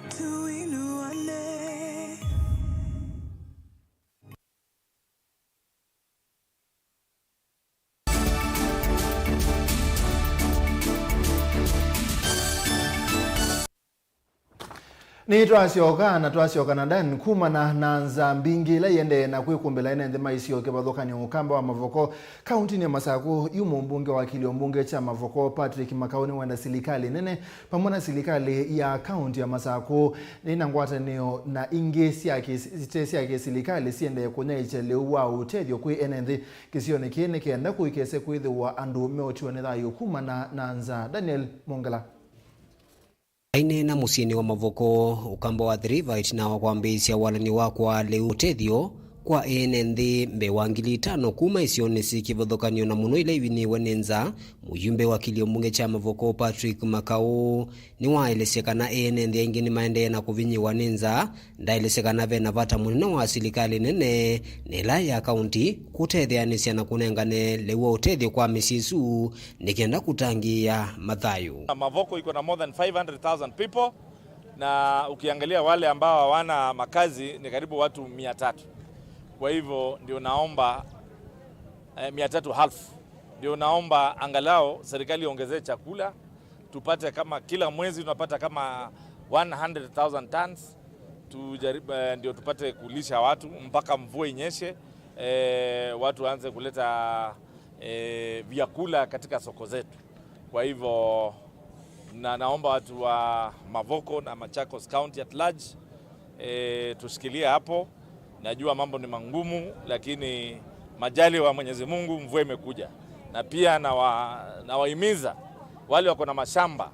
tuinuane. Nĩtwasyoka na twasyoka na Dan kumana na nza mbingĩ ila iendee na kwĩkũmbĩla ene nthĩ ma isio kĩvathũkany'o. Ũkamba wa Mavoko kauntinĩ ya Masakũ, yu mũmbunge wa kĩlio mbunge kya Mavoko Patrick Makau nĩwenda silikalĩ nene vamwe na silikalĩ ya kaunti ya Masakũ ĩna ngwatanĩo na ingĩ sya kĩ-, ite sya kĩsilikalĩ siendee kũnyaĩĩkya lĩu wa ũtethyo kwĩ ene nthĩ kĩsionĩ kĩĩ nĩ kenda kũikese kwĩthĩwa andũ meũtiwa nĩ thayũ kumana na nza. Daniel Mongela. Aineena mũsyĩnĩ wa Mavoko, ũkamba wa Athi River ĩtina wa kwambĩĩsya walany'o wa kwaa lĩu ũtethyo kwa ene nthĩ mbee wa ngili itano kuma isionĩ syĩ kĩvathũkany'o na mũno ila ivinĩĩwe nĩ nza, mũyumbe wa kĩlio mbunge kya Mavoko Patrick Makau nĩwaelesya kana ene nthĩ aingĩ nĩmaendee na kũvinyĩĩwa nĩ nza. Ndaelesya kana ve na vata mũnene wa silikalĩ nene na ĩla ya kaunti kũtetheanĩsya na kũnengane lĩu wa ũtethyo kwa mĩsyĩ ĩsu nĩ kenda kũtangĩĩa mathayũ. Mavoko iko na more than five hundred thousand people, na ukiangalia wale ambao hawana makazi ni karibu watu mia tatu. Kwa hivyo ndio naomba, eh, mia tatu elfu. Ndio naomba angalau serikali iongezee chakula, tupate kama kila mwezi tunapata kama one hundred thousand tons, tujaribu, eh, ndio tupate kulisha watu mpaka mvua inyeshe, eh, watu waanze kuleta, eh, vyakula katika soko zetu. Kwa hivyo, na naomba watu wa Mavoko na Machakos County at large, eh, tushikilie hapo. Najua mambo ni mangumu, lakini majaliwa ya Mwenyezi Mungu, mvua imekuja. Na pia nawa-, nawahimiza wale wako na mashamba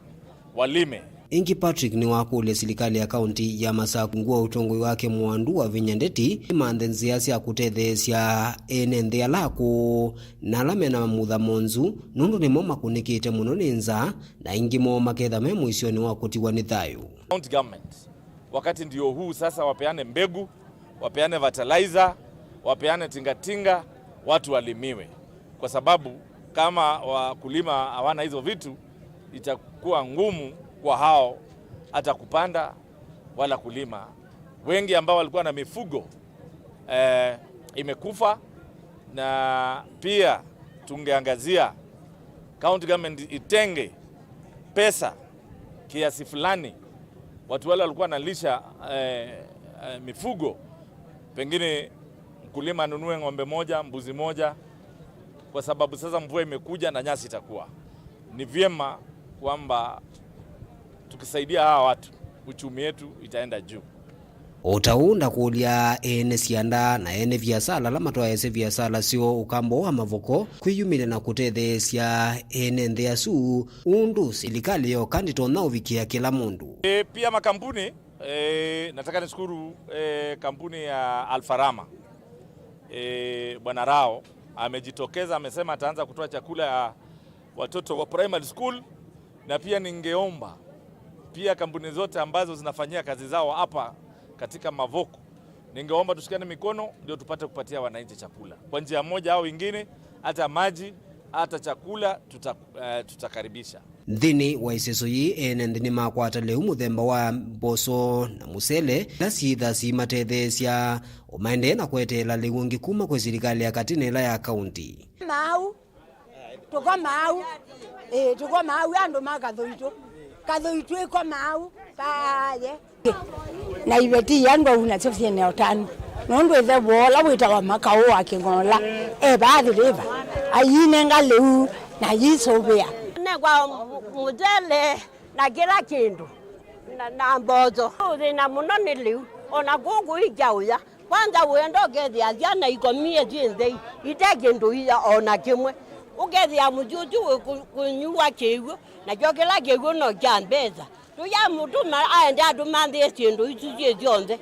walime. Ĩngĩ, Patrick nĩwakũlya silikalĩ ya kaunti ya Masakũ ungu wa ũtongoi wake mũandu wa vinya ndeti ĩmanthe nzĩa sya kũtetheesya ene nthĩ ala akũũ na ala mena mamutha monzu, nũndũ nĩmo makũnĩkĩte mũno nĩ nza, na aingĩ moo maketha me mũisyonĩ wa kũtiwa nĩ thayũ. County government, wakati ndio huu sasa, wapeane mbegu, wapeane fertilizer, wapeane tingatinga, watu walimiwe, kwa sababu kama wakulima hawana hizo vitu, itakuwa ngumu kwa hao hata kupanda wala kulima. Wengi ambao walikuwa na mifugo, eh, imekufa, na pia tungeangazia county government itenge pesa kiasi fulani, watu wale walikuwa wanalisha, eh, eh, mifugo, pengine Mkulima anunue ng'ombe moja, mbuzi moja, kwa sababu sasa mvua imekuja na nyasi itakuwa. Ni vyema kwamba tukisaidia hawa watu, uchumi yetu itaenda juu. O ta ũu ndakũlya ene sianda na ene viasala ala matwaĩĩsye viasala syoo ũkamba wa mavoko kwĩyumĩlya na kũtetheesya ene nthĩ asu, ũndũ silikalĩ yoka ndĩtonya ũvikĩa kĩla mũndũ. E, pia makampuni, e, nataka nishukuru, e, kampuni ya Alfarama. E, Bwana Rao amejitokeza, amesema ataanza kutoa chakula ya watoto wa primary school, na pia ningeomba pia kampuni zote ambazo zinafanyia kazi zao hapa katika Mavoko, ningeomba tushikane mikono ndio tupate kupatia wananchi chakula kwa njia moja au ingine, hata maji, hata chakula tuta, eh, tutakaribisha. Nthĩnĩ wa ĩseso yĩĩ, ene nthĩ nĩmakwata lĩu mũthemba wa mboso na mũsele, ila syĩtha simatetheesya o maendee na kweteela lĩu ũngĩ kuma kwĩ silikalĩ ya katĩ na ĩla ya kaunti. Maau. Tũkomaa au. Ĩĩ, tũkomaa au andũ ma Kathũitũ. Kathũitũ ĩkomaa au. Kaye. Na iveti ia ndwau nasyo syĩ na ũtanu. Nũndũ ĩthe woo ũla wĩtawa Makaũ wa Kĩng'ola, e vaa Athi River. Ayinenga lĩu na yĩsũvĩa. Nengwa mũthele na kĩla kĩndũ. Na, na mboco. Thĩna mũno nĩ lĩu. O na kũkũ ikyaũya. Kwanza wenda ũkethĩa syana ikomie syĩ nthei, ite kĩndũ ia o na kĩmwe. Ũkethĩa mũsyĩ ũsu wĩ kũ-, kũnyuwa kĩw'ũ, nakyo kĩla kĩw'ũ no kya mbesa. Tũyamũtũma aende atũmanthĩe syĩndũ isu syĩ syonthe.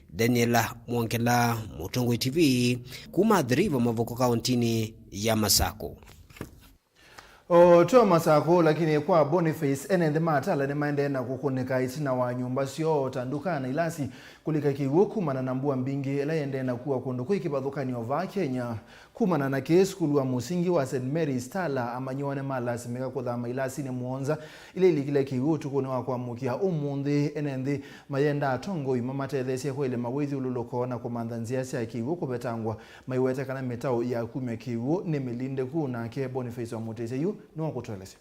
Daniela Mwongela, Mũtongoi T V, kuma Athi River, Mavoko, kaũntinĩ ya Masakũ. O twa Masakũ, lakini kwa Boniface, ene nthĩ ma Tala nĩmaendee na kũkũnĩka ĩtina wa nyũmba syoo, o ta nduka na ilasi, kũlika kĩw'ũ kumana na mbua mbingĩ ĩla yendee na kua kũndũ kwĩ kĩvathũkany'o vaa Kenya. Kumana na kĩĩ, sukulu wa mũsingi wa Saint Mary's Tala amanyĩw'a nĩmalasimĩka kũthama ilasinĩ mũonza ila ilikile kĩw'ũ ũtukũnĩ wa kwamũkĩa ũmũnthĩ. Ene nthĩ mayenda atongoi mamatetheesye kũĩlĩma wĩthyũlũlũko na kũmantha nzĩa sya kĩw'ũ kũvetangwa. Maiweta kana mĩtaũ ya kumya kĩw'ũ nĩ mĩlindĩku, nake Boniface wa Mũtĩsya yu nĩwakũtũelesya.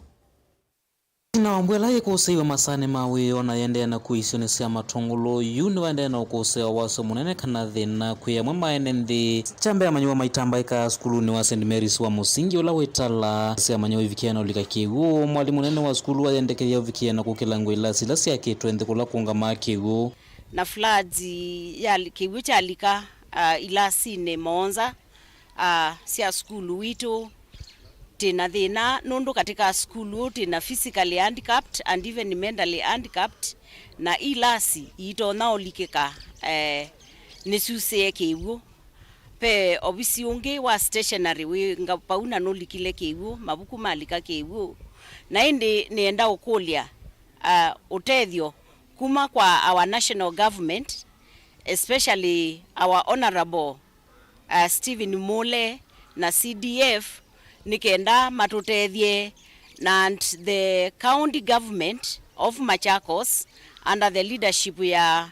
Ĩtina wa mbua ĩla yĩkũsĩiwe masaanĩ ma wĩoo na yendee na kũisionĩ sya matũngũlũ, yu nĩwaendee na ũkũsĩĩa wasyo mũnene kana thĩna kwĩ amwe ma ene nthĩ. Kya mbee, amanyĩw'a maitambaĩkaa sukulunĩ wa Saint Mary's wa mũsingi ũla wĩ Tala. Sya amanyĩw'a ivikĩĩa na ũlika kĩw'ũ, mwalimũ mũnene wa sukulu ayendekethya ũvikĩĩa na kũkĩlangw'a ilasi ila syakĩtwe nthĩ kũla kũũngamaa kĩw'ũ. Na floods ya li-, kĩw'ũ kyalika, ah, ilasinĩ mũonza, ah, sya sukulu witũ. Twĩ na thĩna nũndũ katĩ ka sukulu twĩ na physically handicapped and even mentally handicapped, na ilasi iitonya ũlikĩka, eh, nĩsyusĩe kĩw'ũ. Ve ovisi ũngĩ wa stationery wĩ nga-, vau na nũlikile kĩw'ũ, mavuku malika kĩw'ũ. Na ĩndĩ nĩenda ũkũlya, ah, ũtethyo kuma kwa our national government, especially our honorable, uh, Stephen Mule na C D F, nĩ kenda matũtethye, na and the county government of Machakos under the leadership ya,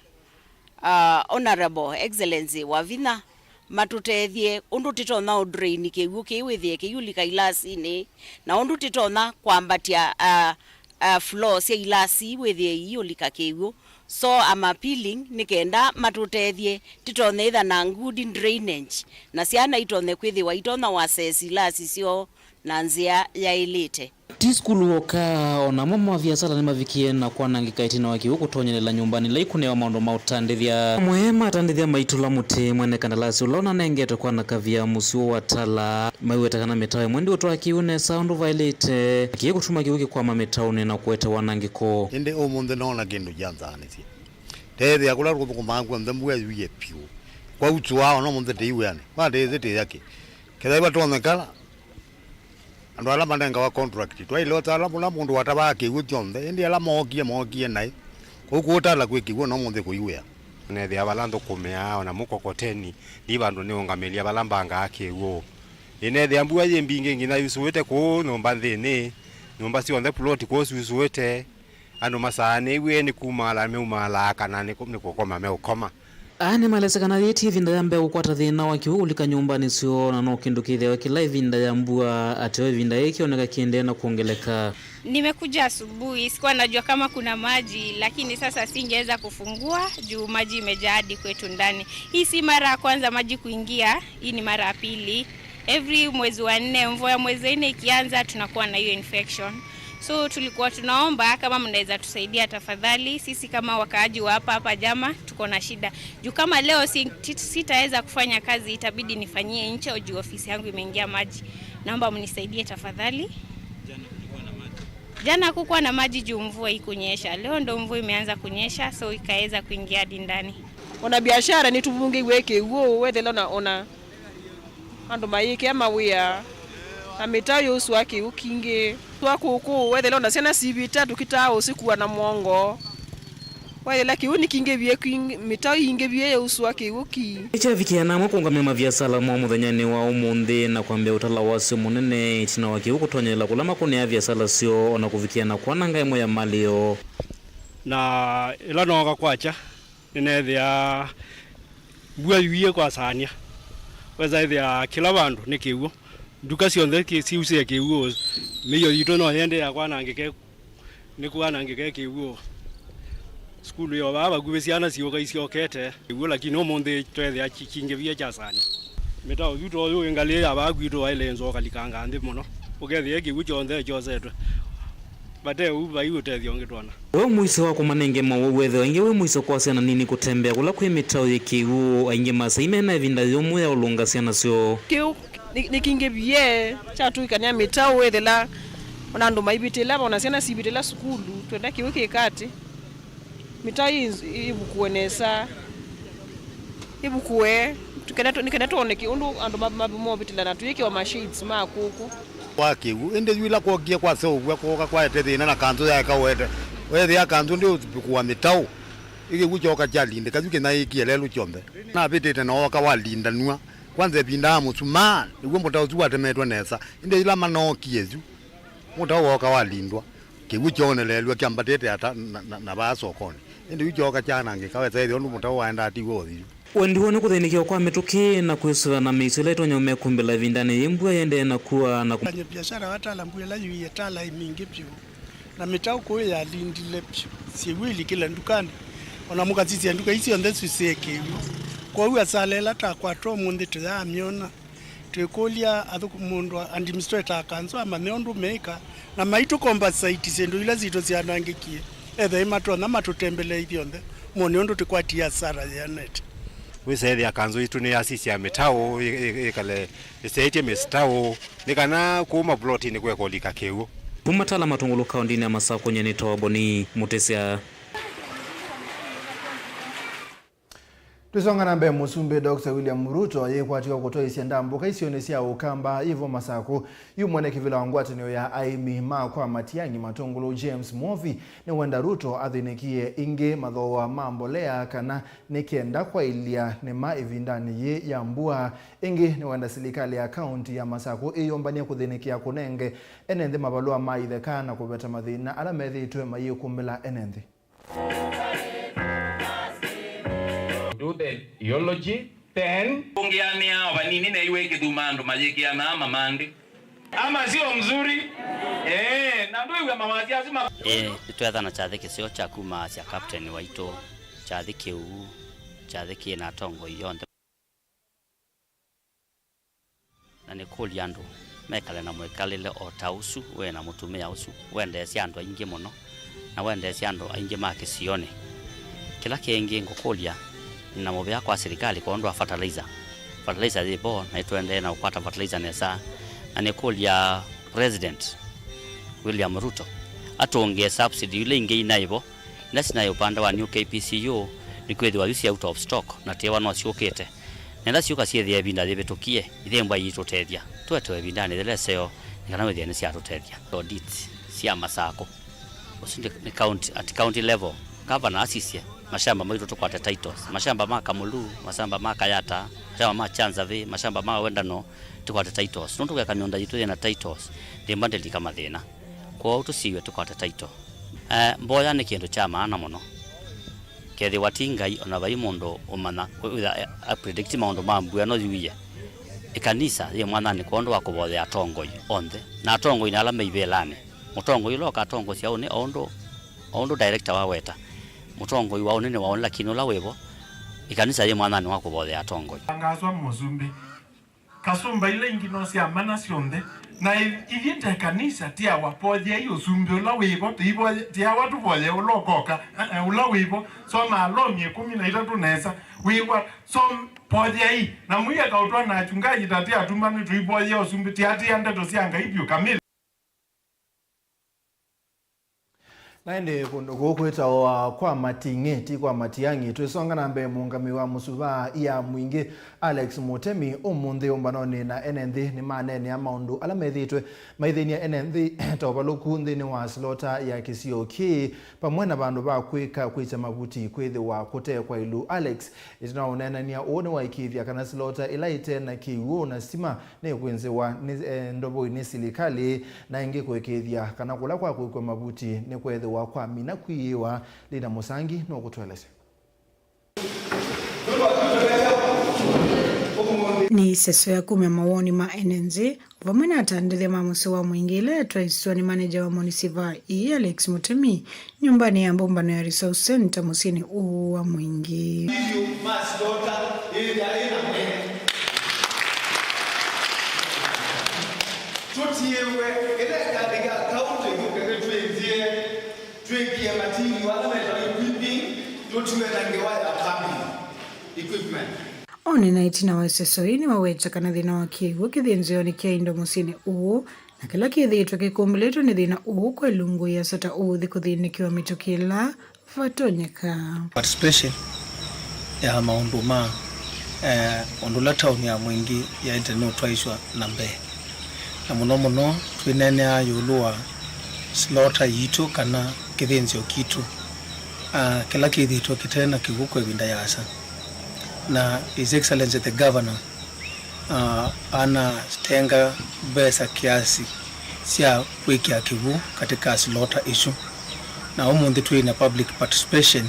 uh, Honorable Excellency Wavinya matũtethye ũndũ tĩtonya ũ drain kĩw'ũ kĩĩ wĩthĩe kĩyũlika ilasinĩ, na ũndũ tĩtonya kwambatya, uh, uh, floor sya ilasi wĩthĩe iiũlika kĩw'ũ. So I'm appealing nĩ kenda matũtethye tĩtonye ĩtha na good drainage, na syana itonye kwĩthĩwa itonya u access ilasi syoo na nzĩa yaĩlĩte. Ti sukulu w'oka, o namo maviasala nĩmavikie na kwanangĩka ĩtina wa kĩw'ũ kũtonyelela nyũmbanĩ ila ikũnĩawa maũndũ ma ũtandĩthya. Amwe ma atandĩthya maitũla mũtĩ mwene kandalasi ũla ũnanengetwe kwanakavya mũsyĩ wa Tala. Maiweta kana mĩtaũ ĩmwe ndĩũtwaa kĩw'ũ nesa ũndũ vaĩlĩte, kĩĩ kũtuma kĩw'ũ kĩkwama mĩtaũnĩ na kũete wanangĩko. Ĩndĩ ũmũnthĩ noona kĩndũ kyanzaanĩsye. Teethĩa kũla tũthũkũmaa kw'onthe mbua yuie pyũ. Kwa utu wao no mũnthĩ tĩi wĩanĩ. Kwa tĩĩthĩ tĩya kĩ. Kethaiwa twonekana, andũ ala manengawa contract, twaĩle ũtala mũla mũndũ watavaa kĩw'ũ kyonthe, ĩndĩ ala mookie, mookie naĩ. Kũu kũũtala kwĩ kĩw'ũ no mũnthĩ kũiwĩa. Nethĩa vala nthũkũmĩaa, o na mũkokoteni, ndi vandũ nĩũngamĩlya vala mbangaa kĩw'ũ. Ĩnethĩa mbua yĩ mbingĩ nginya yusũĩte kũũ nyũmba nthĩnĩ, nyũmba syonthe ploti kũũ syusũĩte, andũ masaanĩw'e nĩ kumaalaa meumaalaa kana nĩ kũ-, nĩ kũkoma meũkoma. Aa nĩmaelesya kana yĩĩ ti ĩvinda ya mbee kũkwata thĩna wa kĩw'ũ kũlika nyũmbanĩ syoo, na no kĩndũ kĩthĩawa kĩla ĩvinda ya mbua, ateo ĩvinda yĩĩ kĩoneka kĩendee na kwongeleka. Nimekuja asubuhi, sikuwa najua kama kuna maji, lakini sasa singeweza kufungua juu maji imejaa hadi kwetu ndani. Hii si mara ya kwanza maji kuingia, hii ni mara ya pili. Every mwezi wa nne, mvua ya mwezi wa nne ikianza, tunakuwa na hiyo infection. So tulikuwa tunaomba kama mnaweza tusaidia tafadhali, sisi kama wakaaji wa hapa hapa Jama tuko na shida. Juu kama leo si-, ti-, sitaweza kufanya kazi, itabidi nifanyie nje juu ofisi yangu imeingia maji. Naomba mnisaidie tafadhali. Jana kulikuwa na maji. Jana hakukuwa na maji juu mvua ikunyesha. Leo ndo mvua imeanza kunyesha, so ikaweza kuingia hadi ndani. Ona biashara nĩtũvungĩiwe kĩw'ũ, wethela ona, ona andũ mayĩkĩa mawĩa, na mĩtaũ yũsũa kĩw'ũ kingĩ. Twa kũkũ, wethela ona syana sivĩta, tũkitaa ũsikua na mwongo. Wethela kĩw'ũ nĩkingĩvie, kwing-, mĩtaũ ingĩvie yũsũa kĩw'ũ ki. Nĩkyavikĩa na amwe kũũngamya maviasala moo mũthenyanĩ wa ũmũnthĩ na kwambĩa ũtala wasyo mũnene ĩtina wa kĩw'ũ kũtonyelela kũla makũnĩaa viasala syoo, ona kũvikĩa na kwananga ĩmwe ya malĩ yoo. Na ĩla nooka kwakya, nĩneethĩaa mbua yuie kwasaanĩa. Wesa ĩthĩa kĩla vandũ nĩ kĩw'ũ. Nduka syonthe kĩ-, siusĩe kĩw'ũ. Mĩio yitũ no yĩendeea kwanangĩka, nĩ kwanangĩka kĩw'ũ. Sukulu yo vaa vakuvĩ, syana siũka isyokete kĩw'ũ, lakini ũmũnthĩ tweethĩa ki-, kingĩvie kyasaanĩa. Mĩtaũ yu to yu ĩngalĩ ya vaa kwitũ waĩle nzoo ũkalikanga nthĩ mũno, ũkethĩa kĩw'ũ kyonthe kyosetwe. Vate ũu vai ũtethyo ũngĩ twona. We mũisyo wa kũmanenge mawau wethĩwa aingĩ wĩ mũisyo kwa syana nini kũtembea kũla kwĩ mĩtaũ yĩ kĩw'ũ, aingĩ ma asyai mena ĩvinda yũmũ ya ũlũnga syana syoo. Kĩu nĩ, nĩkingĩvie kyatũĩkanĩa mĩtaũ wethĩla ona andũ maivĩtĩla, ona syana sivĩtĩla sukulu, twenda kĩw'ũ kĩka atĩ mĩtaũ ĩ-, ĩvukũe nesa. Ĩvukũe, nĩ kenda twoneke ũndũ andũ ma-, ma-, movĩtĩla na twĩkĩwa ma shades ma kũkũ. Kwa kĩw'ũ, ĩndĩ yu ĩla kwokie kwaseũvw'a kwooka kwaete thĩna na kanzũ yaeka ũete, weethĩa kanzũ ndĩũvukũa mĩtaũ, ĩ kĩw'ũ kyooka kyalindĩka yu kĩnyaĩĩkie lelũ kyonthe. Navĩtĩte na wooka walindanw'a, kwanza ĩvinda ya mũsumaa, nĩw'o mũtaũ ũsu watemetwe nesa, ĩndĩ yĩla manookie yu, mũtaũ wooka walindwa. Kĩw'ũ kyooneleelw'a kyambatĩte ata na, na, na vaa sokonĩ. Ĩndĩ yu kyooka kyanangĩka, wesa ĩthĩa ũndũ mũtaũ waendaa tiw'o ũthi yu. Wendi woo nĩ kũthĩnĩkĩwa kwa mĩtũkĩ na kwĩsũvĩa na mĩisyo ĩla ĩtonya ũmekũmbĩla ĩvindanĩ yĩĩ mbua yĩendee na kua na kũ- Mfanya biashara wa tala, mbua ĩla yu yĩ tala ĩ mingĩ vyũ, na mĩtaũ kũũ yalindile vyũ, syĩw'ũ ilikĩla ndukanĩ, ona mũkasisya nduka ii syonthe syusĩe kĩw'ũ. Kwoou asala ĩla takwata ũmũnthĩ tũyaamyona. Twĩkũlya athũkũ-, mũndũ administrator a kanzũ amanye ũndũ meĩka, na maitũ compensate syĩndũ ila sitũ syanangĩkie, ethĩwa matonya matũtembelee ithyonthe, mone ũndũ tũkwatie asara yĩanĩte. Wĩsa ethĩa kanzũ yitũ nĩyasisya mĩtaũ, ĩ-, ĩ-, ĩkale ĩsyaĩtye mĩtaũ, nĩ kana kũu mavulotinĩ kũeka ũlika kĩw'ũ. Kuma Tala Matũngũlũ kaũndĩnĩ ya Masakũ, nyie nĩtawa Boni Mũtĩsya. Tũisonga na mbee, Mũsumbĩ Doctor William Ruto ayĩkwatiwa kũtwaĩsya ndambũka isionĩ sya Ũkamba yĩvo Masakũ. Yu mwene kĩvĩla wa ngwatanĩo ya aĩmi ma kwa Matiang'i Matũngũlũ James Mwovi nĩwenda Ruto athĩnĩkĩe ĩngĩ mathooa ma mbolea kana nĩ kenda kwaĩlya nĩma ĩvindanĩ yĩĩ ya mbua. Ĩngĩ nĩwenda silikalĩ ya kaũnti ya Masakũ ĩyũmbany'e kũthĩnĩkĩa kũnenge ene nthĩ mavalũa ma itheka na kũveta mathĩna ala methĩĩtwe mayĩkumbĩla ene nthĩ. Do the eulogy, then. Kũngĩanĩa o vanini, neiwe ĩkĩthuma andũ mayĩkĩanaa mamandĩ. Ama sio mzuri? Eh, na ndwĩw'a mawasi asu ma- Ĩĩ, nĩtwethana kyathĩ kĩseo kya kumaasya Captain waitũ, kyathĩ kĩu, kyathĩ kĩ na atongoi onthe. Na nĩkũlya andũ mekale na mwĩkalĩle o ta ũsu wĩ na mũtumĩa ũsu wendeesya andũ aingĩ mũno, na wendeesya andũ aingĩ ma kĩsionĩ. Kĩla kĩngĩ ngũkũlya, nĩ na mũvea kwa silikalĩ kwondũ wa fertilizer. Fertilizer yĩ vo, na nĩtũendee na kũkwata fertilizer nesa. Na nĩkũlya President William Ruto atũngĩe subsidy ila ingĩ inaĩ vo, ila sinaĩ ũpande wa new K P C U, nĩkwĩthĩwa yu syĩ out of stock, na tĩĩwa no syũkĩte. Na ĩla syũka syĩthĩa ĩvinda yĩvĩtũkie, ithembwa iitũtethya. Twetewe ĩvindanĩ yĩla ĩseo, nĩ kana wĩthĩe nĩsyatũtethya. Audits sya Masakũ. Ũsu nĩ, nĩ county, at county level. Gavana asisye, mashamba maitũ tũkwate titles. Mashamba ma Kamulu, mashamba ma Kayata, mashamba ma Chanzavi, mashamba ma Wendano, tũkwate titles. Nũndũ weka mĩũnda yitũ yĩna titles, ndĩmba ndĩlika mathĩna. Kwoou tũsiw'e tũkwate title. Eh, mboya nĩ kĩndũ kya maana mũno. Kethĩwa ti Ngai, o na vai mũndũ ũmanya, wĩtha a predict maũndũ ma mbua ĩno yuie. Ĩkanisa yĩ mwananĩ kwondũ wa kũvoyea atongoi onthe, na atongoi na ala me ivĩlanĩ. Mũtongoi ũla ũkatongosya ũnĩ o ũndũ, o ũndũ director waweta. Mũtongoi wa ũnĩ nĩ wa ũnĩ, lakini ũla wĩvo, ĩkanisa yĩ mwananĩ wa kũvoyea atongoi. Tangaswa mũsumbĩ. Kasũmba ila ingĩ no sya mana syonthe, na i-, ithyĩ ta ĩkanisa tĩawa, voyeai ũsumbĩ ũla wĩ vo, tũivoye-, tĩawa tũvoye ũla ũkoka, aa, ũla wĩ vo, soma Alomi ĩkũmi na itatũ nesa, wĩw'a, som-, voyeai, na mũieka ũtwana achungaji ta tĩ atuma nĩtũivoyea ũsumbĩ, tĩatĩĩa ndeto sya Ngai vyũ kamili. Na ĩndĩ kũndũ kũu kwĩtawa kwa Mating'ĩ, ti kwa Matiang'i. Twĩsonga na mbee, mũũngamĩi wa mũsuvaa ya mwingĩ Alex Mũtemi ũmũnthĩ ũmbanonĩ na ene nthĩ nĩmaneenea maũndũ ala methĩĩtwe maithĩny'a ene nthĩ ta ũvalũku nthĩnĩ wa silota ya kĩsio kĩĩ, vamwe na vandũ va kwĩka kwĩkya mavuti kwĩthĩwa kũte kwa ĩlu. Alex ĩtina wa ũneenany'a ũũ nĩwaĩkĩĩthya kana silota ĩla ĩte na kĩw'ũ na stima nĩkwĩnzĩwa nĩ, eh, ndovoi nĩ silikalĩ, na ĩngĩ kũĩkĩĩthya kana kũla kwa kũĩkw'a mavuti nĩkweethĩwa kwamina kwiĩwa. Lina Mũsangi nũkũtũelesya. Nĩ ĩseso ya kumya mawoni ma ene nthĩ vamwe na atandĩthya ma mũsyĩ wa mwingĩ ĩla yatwaiswa nĩ maneja wa mũnisivaa ĩĩ, Alex Mũtemi, nyũmbanĩ ya mbũmbano ya Resource Centre mũsyĩnĩ ũũ wa mwingĩ. Video ma silota ĩthĩa ĩna mwene. Tũtiĩwe ĩla ĩkandĩ ya kaũntĩ yũke nĩtwĩnzĩe twĩkĩe material ala metawa equipping, tũtiwe na ngewa ya plumbing equipment. Onena ĩtina wa ĩseso ĩĩ nĩwaweta kana thĩna wa kĩw'ũ kĩthĩnzĩonĩ kya indo mũsyĩnĩ ũũ na kĩla kĩthĩĩtwe kĩkumbĩlĩtwe nĩ thĩna ũũ kwa ilungu iasa ta ũũthi kũthĩnĩkĩwa mĩtũkĩ ĩla vatonyeka. Participation ya maũndũ ma, eh, ũndũ ũla taoni ya Mwingi yaĩte nũtwaĩswa na mbee, na mũno mũno twĩneeneaa ĩũlũ wa slaughter yitũ kana kĩthĩnzĩo kitũ, ah, kĩla kĩthĩĩtwe kĩte na kĩw'ũ kwa ĩvinda yaasa. Na His Excellency the Governor, ah, anatenga mbesa kiasi sya kwĩkĩa kĩw'ũ katika slaughter ĩsu. Na ũmũnthĩ twĩ na public participation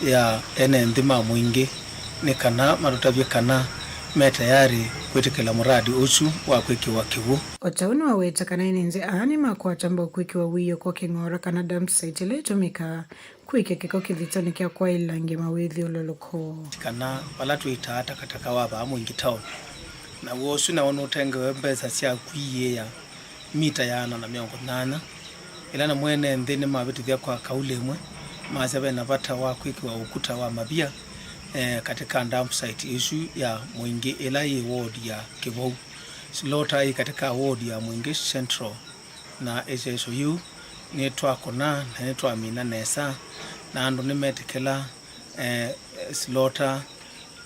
ya ene nthĩ ma Mwingi nĩ kana matũtavye kana me tayarĩ kwĩtĩkĩla mũradi ũsu wa kwĩkĩwa kĩw'ũ. O ta ũu nĩwaweta kana ene nthĩ aa nĩmakwata mbau kwĩkĩwa wĩoo kwa kĩng'ora kana dump site ĩla ĩtũmĩkaa kwĩkĩa kĩko kĩthitoonĩ kya kwaĩlangya mawĩthyũlũlũko. Kana vala twĩtaa takataka wa vaa Mwingi Town, naw'o ũsu naw'o nũtengewe mbesa sya kũiĩĩa mita ĩana na mĩongo nyanya, ĩla namo ene nthĩ nĩmavĩtĩthya kwa kauli ĩmwe, masya ve na vata wa kwĩkĩwa ũkuta wa mavia, eh, katika dump site ĩsu ya Mwingi ĩla yĩ ward ya Kĩvou. Slaughter yĩ katika ward ya Mwingi Central. Na ĩseso yĩu nĩtwakũna na nĩtwamina nesa, na andũ nĩmetĩkĩla, eh, slaughter,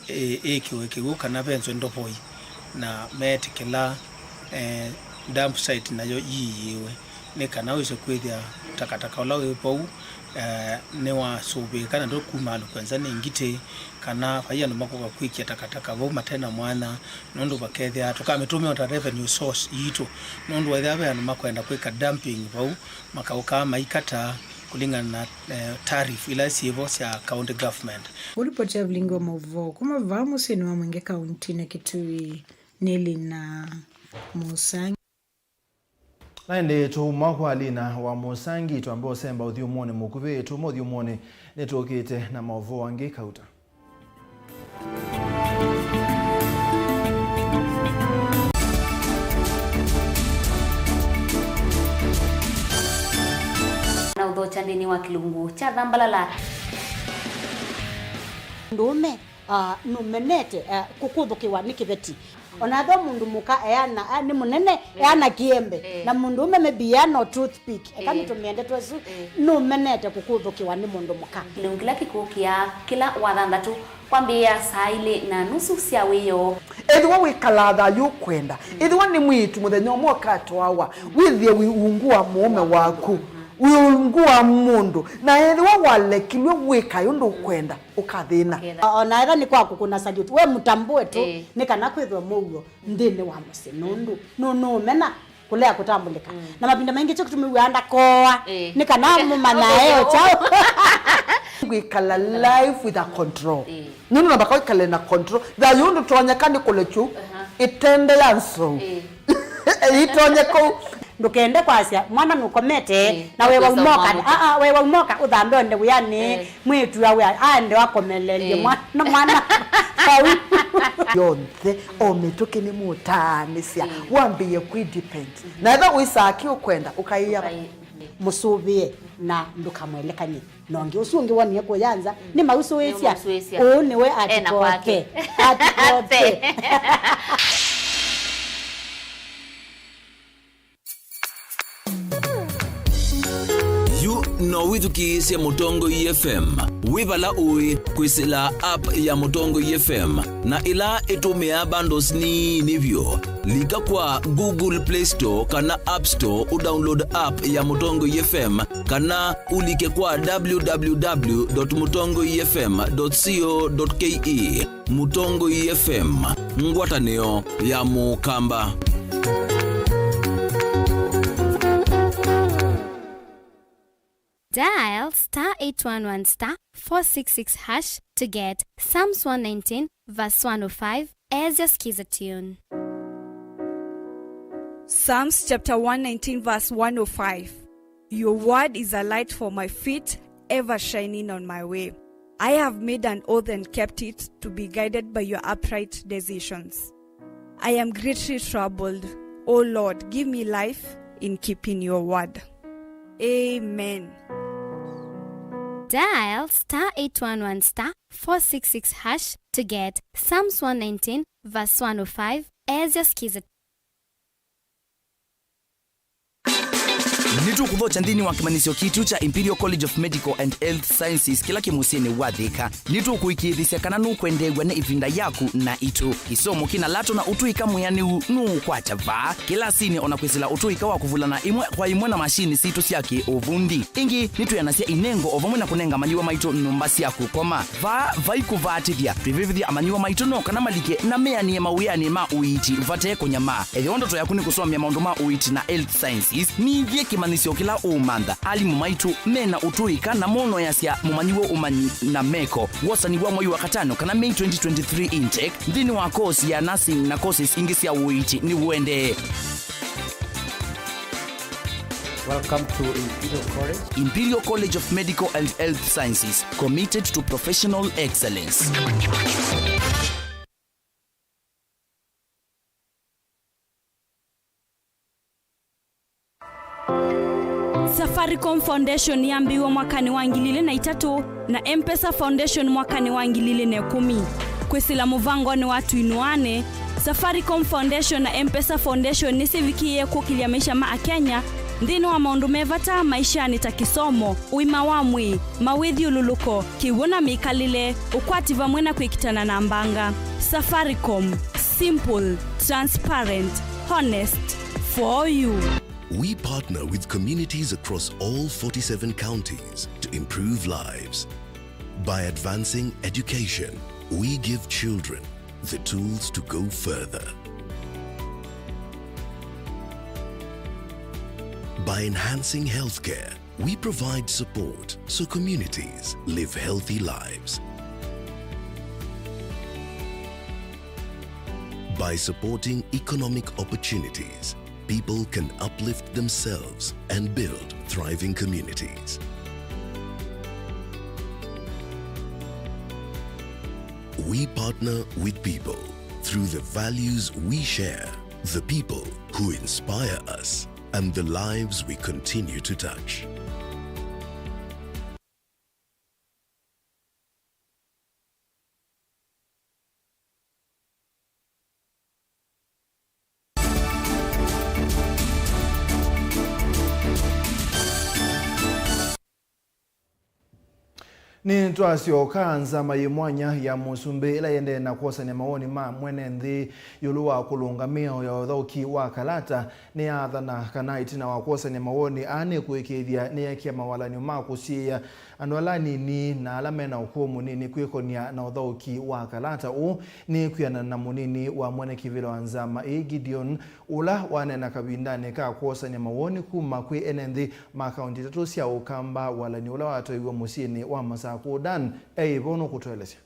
eh, ĩĩkĩwe kĩw'ũ kana venzwe ndovoi, na meetĩkĩla, eh, dump site nayo yiĩĩwe, nĩ kana wĩse kwĩthĩa takataka ũla wĩ vau, eh, nĩwasũvĩĩka na ndũkumalũkw'a nza nĩ ngitĩ, kana vai andũ makũka kwĩkĩa takataka vau mate na mwanya, nũndũ vakethĩa tũkamĩtũmĩa o ta revenue source yitũ, nũndũ ethĩa ve andũ makwenda kwĩka dumping vau, makaũkaa maikataa kũlingana na, eh, tariff ila syĩvo sya county government. Kũlipoti ya vilingi wa maũvoo kuma vaa mũsyĩnĩ wa Mwingi kauntinĩ Kitui nĩ Lina Mũsangi. Na ĩndĩ tũuma kwa Lina wa Mũsangi, twambe ũsemba ũthyũmũnĩ mũkuvĩ, tũuma ũthyũmũnĩ nĩtũkĩte na maũvoo angĩ kauta. Na ũthokya nthĩnĩ wa kĩlungu kya thambalala. Mũndũũme, ah, nũmenete, ah, kũkũthũkĩwa nĩ kĩveti. Ona ethĩwa mũndũ mũka eana, ah, nĩ mũnene, eh, eana kĩembe. Eh. Na mũndũũme maybe eana o toothpick. Eka, eh, nĩtũmĩe ndeto ĩsu, eh, nũmenete kũkũthũkĩwa nĩ mũndũ mũka. Kĩlungu kĩla kĩkũkĩa kĩla Wathanthatũ kwambĩĩa saa ilĩ na nusu sya wĩoo. Ethĩwa wĩkalaa thayũ ũkwenda, ethĩwa nĩ mwĩĩtu mũthenya ũmwe ũkatwawa, wĩthĩe wĩ ungu wa mũũme waku, wĩ ungu wa mũndũ, na ethĩwa walekilw'e wĩkae ũndũ ũkwenda, ũkathĩna. Ũkethĩa. O na ethĩwa nĩ kwa kũkũna salute, we mũtambũe tu, ĩĩ, nĩ kana kwĩthwe mũuo nthĩnĩ wa mũsyĩ, nũndũ nũ-, nũũmena kũlea kũtambũlĩka. Mm. Na mavinda maingĩ kyo kĩtumi wĩaa ndakooa, ĩĩ, nĩ kana mũmanyae o kyaũ. Kwĩkala life with a control. Ĩĩ. Nũndũ namba kwĩkale na control. Thayũ ndũtonyeka nĩ kũlekyu. Aha. Ĩtende ya nzou. Ĩĩ. Ĩitonye kũu. Ndũkende kwasya mwana nũkomete. Ĩĩ. Na wewa umoka. Aa, wewa umoka ũthambe onde wĩanĩ. Ĩĩ. Mwĩĩtu awe aende wakomelelye. Ĩĩ. Mwana, mwana. Vau. Yonthe o mĩtũkĩ nĩ mũtaanĩsya. Ĩĩ. Wambĩĩe kwĩ depend. Na ethĩwa wĩsaa kĩ ũkwenda ũkaĩa. Ũkaĩ-, ĩĩ. Mũsũvĩe na ndũkamwelekany'e. Na ũngĩ ũsu ũngĩ wonie kũya nza, nĩmausũĩsya. Nĩmausũĩsya. Ũũ nĩwe. Ena kwake. Atikote. Atikote. Yu no wĩthukĩĩsye Mũtongoi F M wĩ vala ũĩ kwĩsĩla app ya Mũtongoi F M na ĩla ĩtũmĩaa bundles nini vyũ. Lika kwa Google Play Store kana App Store ũdownload app ya Mũtongoi F M kana ũlike kwa w w w dot mũtongoi f m dot co dot k e. Mũtongoi F M, ngwatanĩo ya Mũkamba. Dial star eight one one star four six six hash to get Psalms one nineteen verse one oh five as your skiza tune. Psalms chapter one nineteen verse one oh five. Your word is a light for my feet, ever shining on my way. I have made an oath and kept it, to be guided by your upright decisions. I am greatly troubled. O Lord, give me life in keeping your word. Amen. Dial star eight one one star four six six hash to get Psalms one nineteen verse one oh five as your skiza. Nĩtũkũthokya nthĩnĩ wa kĩmanyĩsyo kitũ kya Imperial College of Medical and Health Sciences kĩla kĩ mũsyĩnĩ wa Thika. Nĩtũkũĩkĩĩthĩsya kana nũkwendeew'a nĩ ĩvinda yaku naitũ. Kĩsomo kĩna lato na ũtũĩka mwĩanĩu nũũkwata vaa kĩlasinĩ, o na kwĩsĩla ũtũĩka wa kũvulana ĩmwe kwa ĩmwe na masinĩ sitũ sya kĩ-ũvundi. Ĩngĩ, nĩtwĩanasya inengo o vamwe na kũnenga amanyĩw'a maitũ nyũmba sya kũkoma. Vaa vai kũvaatĩthya, twĩvĩvĩthya amanyĩw'a maitũ no kana malike na meanĩe mawĩanĩ ma ũiiti vate kũnyamaa. Ethĩwa ndoto yaku nĩ kũsomea maũndũ ma ũiiti na health sciences, nĩthye kĩmanyĩsyo kĩla ũũmantha. Alimũ maitũ me na ũtũĩka na monoeasya mũmanyĩw'a ũmanyi na meko. Wosani wa mwei wa katano kana May twenty twenty-three intake nthĩnĩ wa course ya nursing na courses ingĩ sya ũiiti nĩũendee. Welcome to Imperial College. Imperial College of Medical and Health Sciences, committed to professional excellence. Safaricom Foundation yambĩĩwe mwakanĩ wa ngili ilĩ na itatũ na M-Pesa Foundation mwakanĩ wa ngili ilĩ na ĩkũmi. Kwĩsĩla mũvangonĩ wa Tũinũane, Safaricom Foundation na M-Pesa Foundation nĩsyĩvikĩĩe kũkĩlya maisha ma Akenya nthĩnĩ wa maũndũ me vata maishanĩ ta kĩsomo, ũima wa mwĩĩ, mawĩthyũlũlũko, kĩw'ũ na mĩkalĩle, ũkwati vamwe na kwĩkitana na mbanga. Safaricom, simple, transparent, honest, for you. We partner with communities across all forty-seven counties to improve lives. By advancing education, we give children the tools to go further. By enhancing healthcare, we provide support so communities live healthy lives. By supporting economic opportunities, people can uplift themselves and build thriving communities. We partner with people through the values we share, the people who inspire us, and the lives we continue to touch. Nĩtwasyoka. Nzama yĩ mwanya ya Mũsumbĩ, ĩla ĩendee na kwosany'a mawoni ma mwene nthĩ ĩũlũ wa kũlũnga mĩao ya ũthaũki wa kalata, nĩyaathana kana ĩtina wa kwosany'a mawoni aa nĩkũĩkĩĩthya nĩyeekĩa mawalany'o ma kũsiĩĩa andũ ala anini na ala me na ũkũũ mũnini kwĩkony'a na ũthaũki wa kalata ũũ. Nĩ kwĩanana na mũnini wa mwene kĩvĩla wa nzama ĩĩ, Gideon, ũla waneena kavindanĩ ka kwosany'a mawoni kuma kwĩ ene nthĩ ma kaũnti itatũ sya Ũkamba, walany'o ũla watwaiwe mũsyĩnĩ wa Masaku. Kũũ Dan e ĩvo nũkũtũelesya.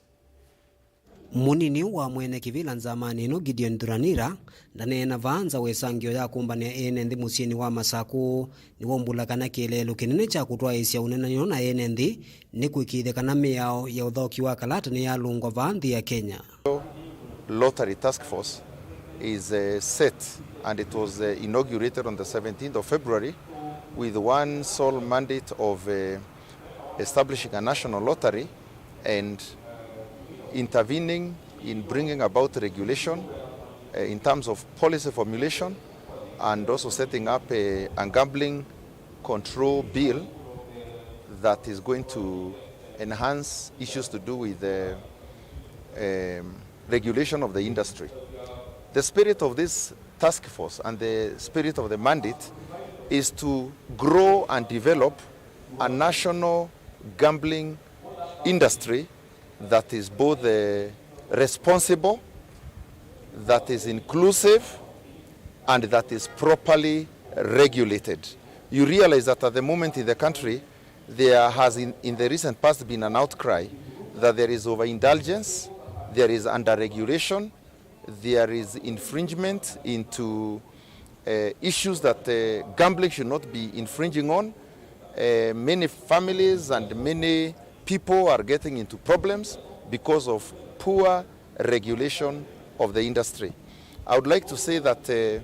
Mũnini wa mwene kĩvĩla nzamanĩ ĩno, Gideon Thuranira, ndaneena vaa nza wa ĩsangĩo ya kũmbanĩa ene nthĩ mũsyĩnĩ wa Masakũ. Nĩwaumbũla kana kĩeleelo kĩnene kya kũtwaĩĩsya ũneenany'o na ene nthĩ nĩ kũĩkĩĩthya kana mĩao ya ũthaũki wa kalata nĩyalũngwa vaa nthĩ ya Kenya. Lottery Task Force is, uh, set, and it was, uh, inaugurated on the seventeenth of February with one sole mandate of, uh, establishing a national lottery and intervening in bringing about regulation, uh, in terms of policy formulation, and also setting up a, a gambling control bill that is going to enhance issues to do with the, um, regulation of the industry. The spirit of this task force and the spirit of the mandate is to grow and develop a national gambling industry that is both, uh, responsible, that is inclusive, and that is properly regulated. You realize that at the moment in the country, there has in, in the recent past been an outcry that there is overindulgence, there is underregulation, there is infringement into, uh, issues that, uh, gambling should not be infringing on. Uh, many families and many people are getting into problems because of poor regulation of the industry. I would like to say that, uh,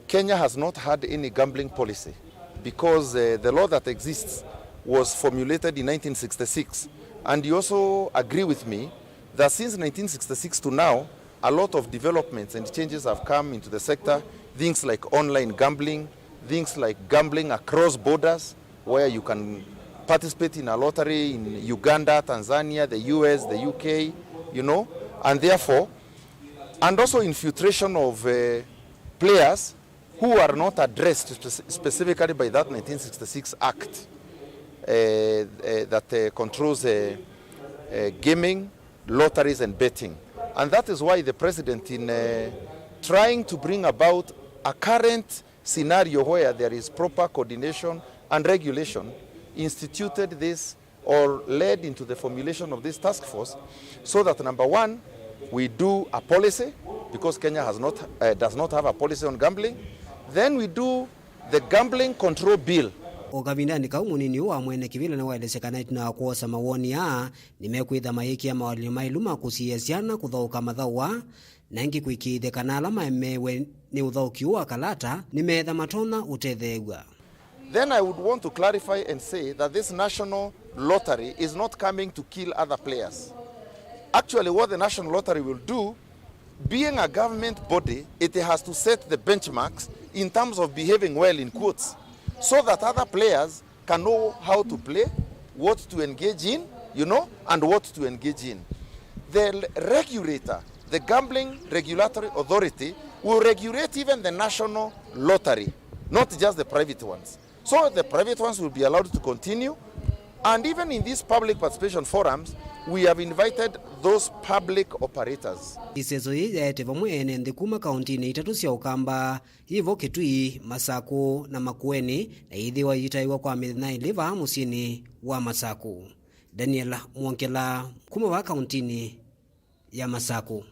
Kenya has not had any gambling policy because, uh, the law that exists was formulated in nineteen sixty-six. And you also agree with me that since nineteen sixty-six to now, a lot of developments and changes have come into the sector, things like online gambling, things like gambling across borders, where you can participate in a lottery in Uganda, Tanzania, the U S, the U K, you know, and therefore, and also infiltration of, uh, players who are not addressed spe-, specifically by that nineteen sixty-six Act, uh, uh, that, uh, controls, uh, uh, gaming, lotteries and betting. And that is why the president, in, uh, trying to bring about a current scenario where there is proper coordination and regulation, instituted this or led into the formulation of this task force, so that, number one, we do a policy, because Kenya has not, uh, does not have a policy on gambling. Then we do the gambling control bill. O kavindanĩ kau, mũnini ũũ wa mwene kĩvĩla nĩwaelesya kana ĩtina wa kwosa mawoni aa, nĩmekwĩtha mayĩkĩa mawalany'o maĩlu ma kũsiĩĩa syana kũthaũka mathaũ aa, na ĩngĩ kũĩkĩĩthya kana ala maemeewe nĩ ũthaũki ũũ wa kalata nĩmeetha matonya ũtetheew'a. Then I would want to clarify and say that this national lottery is not coming to kill other players. Actually, what the national lottery will do, being a government body, it has to set the benchmarks in terms of behaving well, in quotes, so that other players can know how to play, what to engage in, you know, and what to engage in. The l-, regulator, the Gambling Regulatory Authority, will regulate even the national lottery, not just the private ones. So the private ones will be allowed to continue. And even in these public participation forums, we have invited those public operators. Ĩseso yĩĩ yaete vamwe ene nthĩ kuma kauntinĩ itatũ sya Ũkamba, yĩvo Kitui, Masakũ na Makueni, na yĩthĩwa yĩitaĩwa kwa mĩthenya ĩlĩ vaa mũsyĩnĩ wa Masakũ. Daniel Mwongela kuma vaa kauntinĩ ya Masakũ.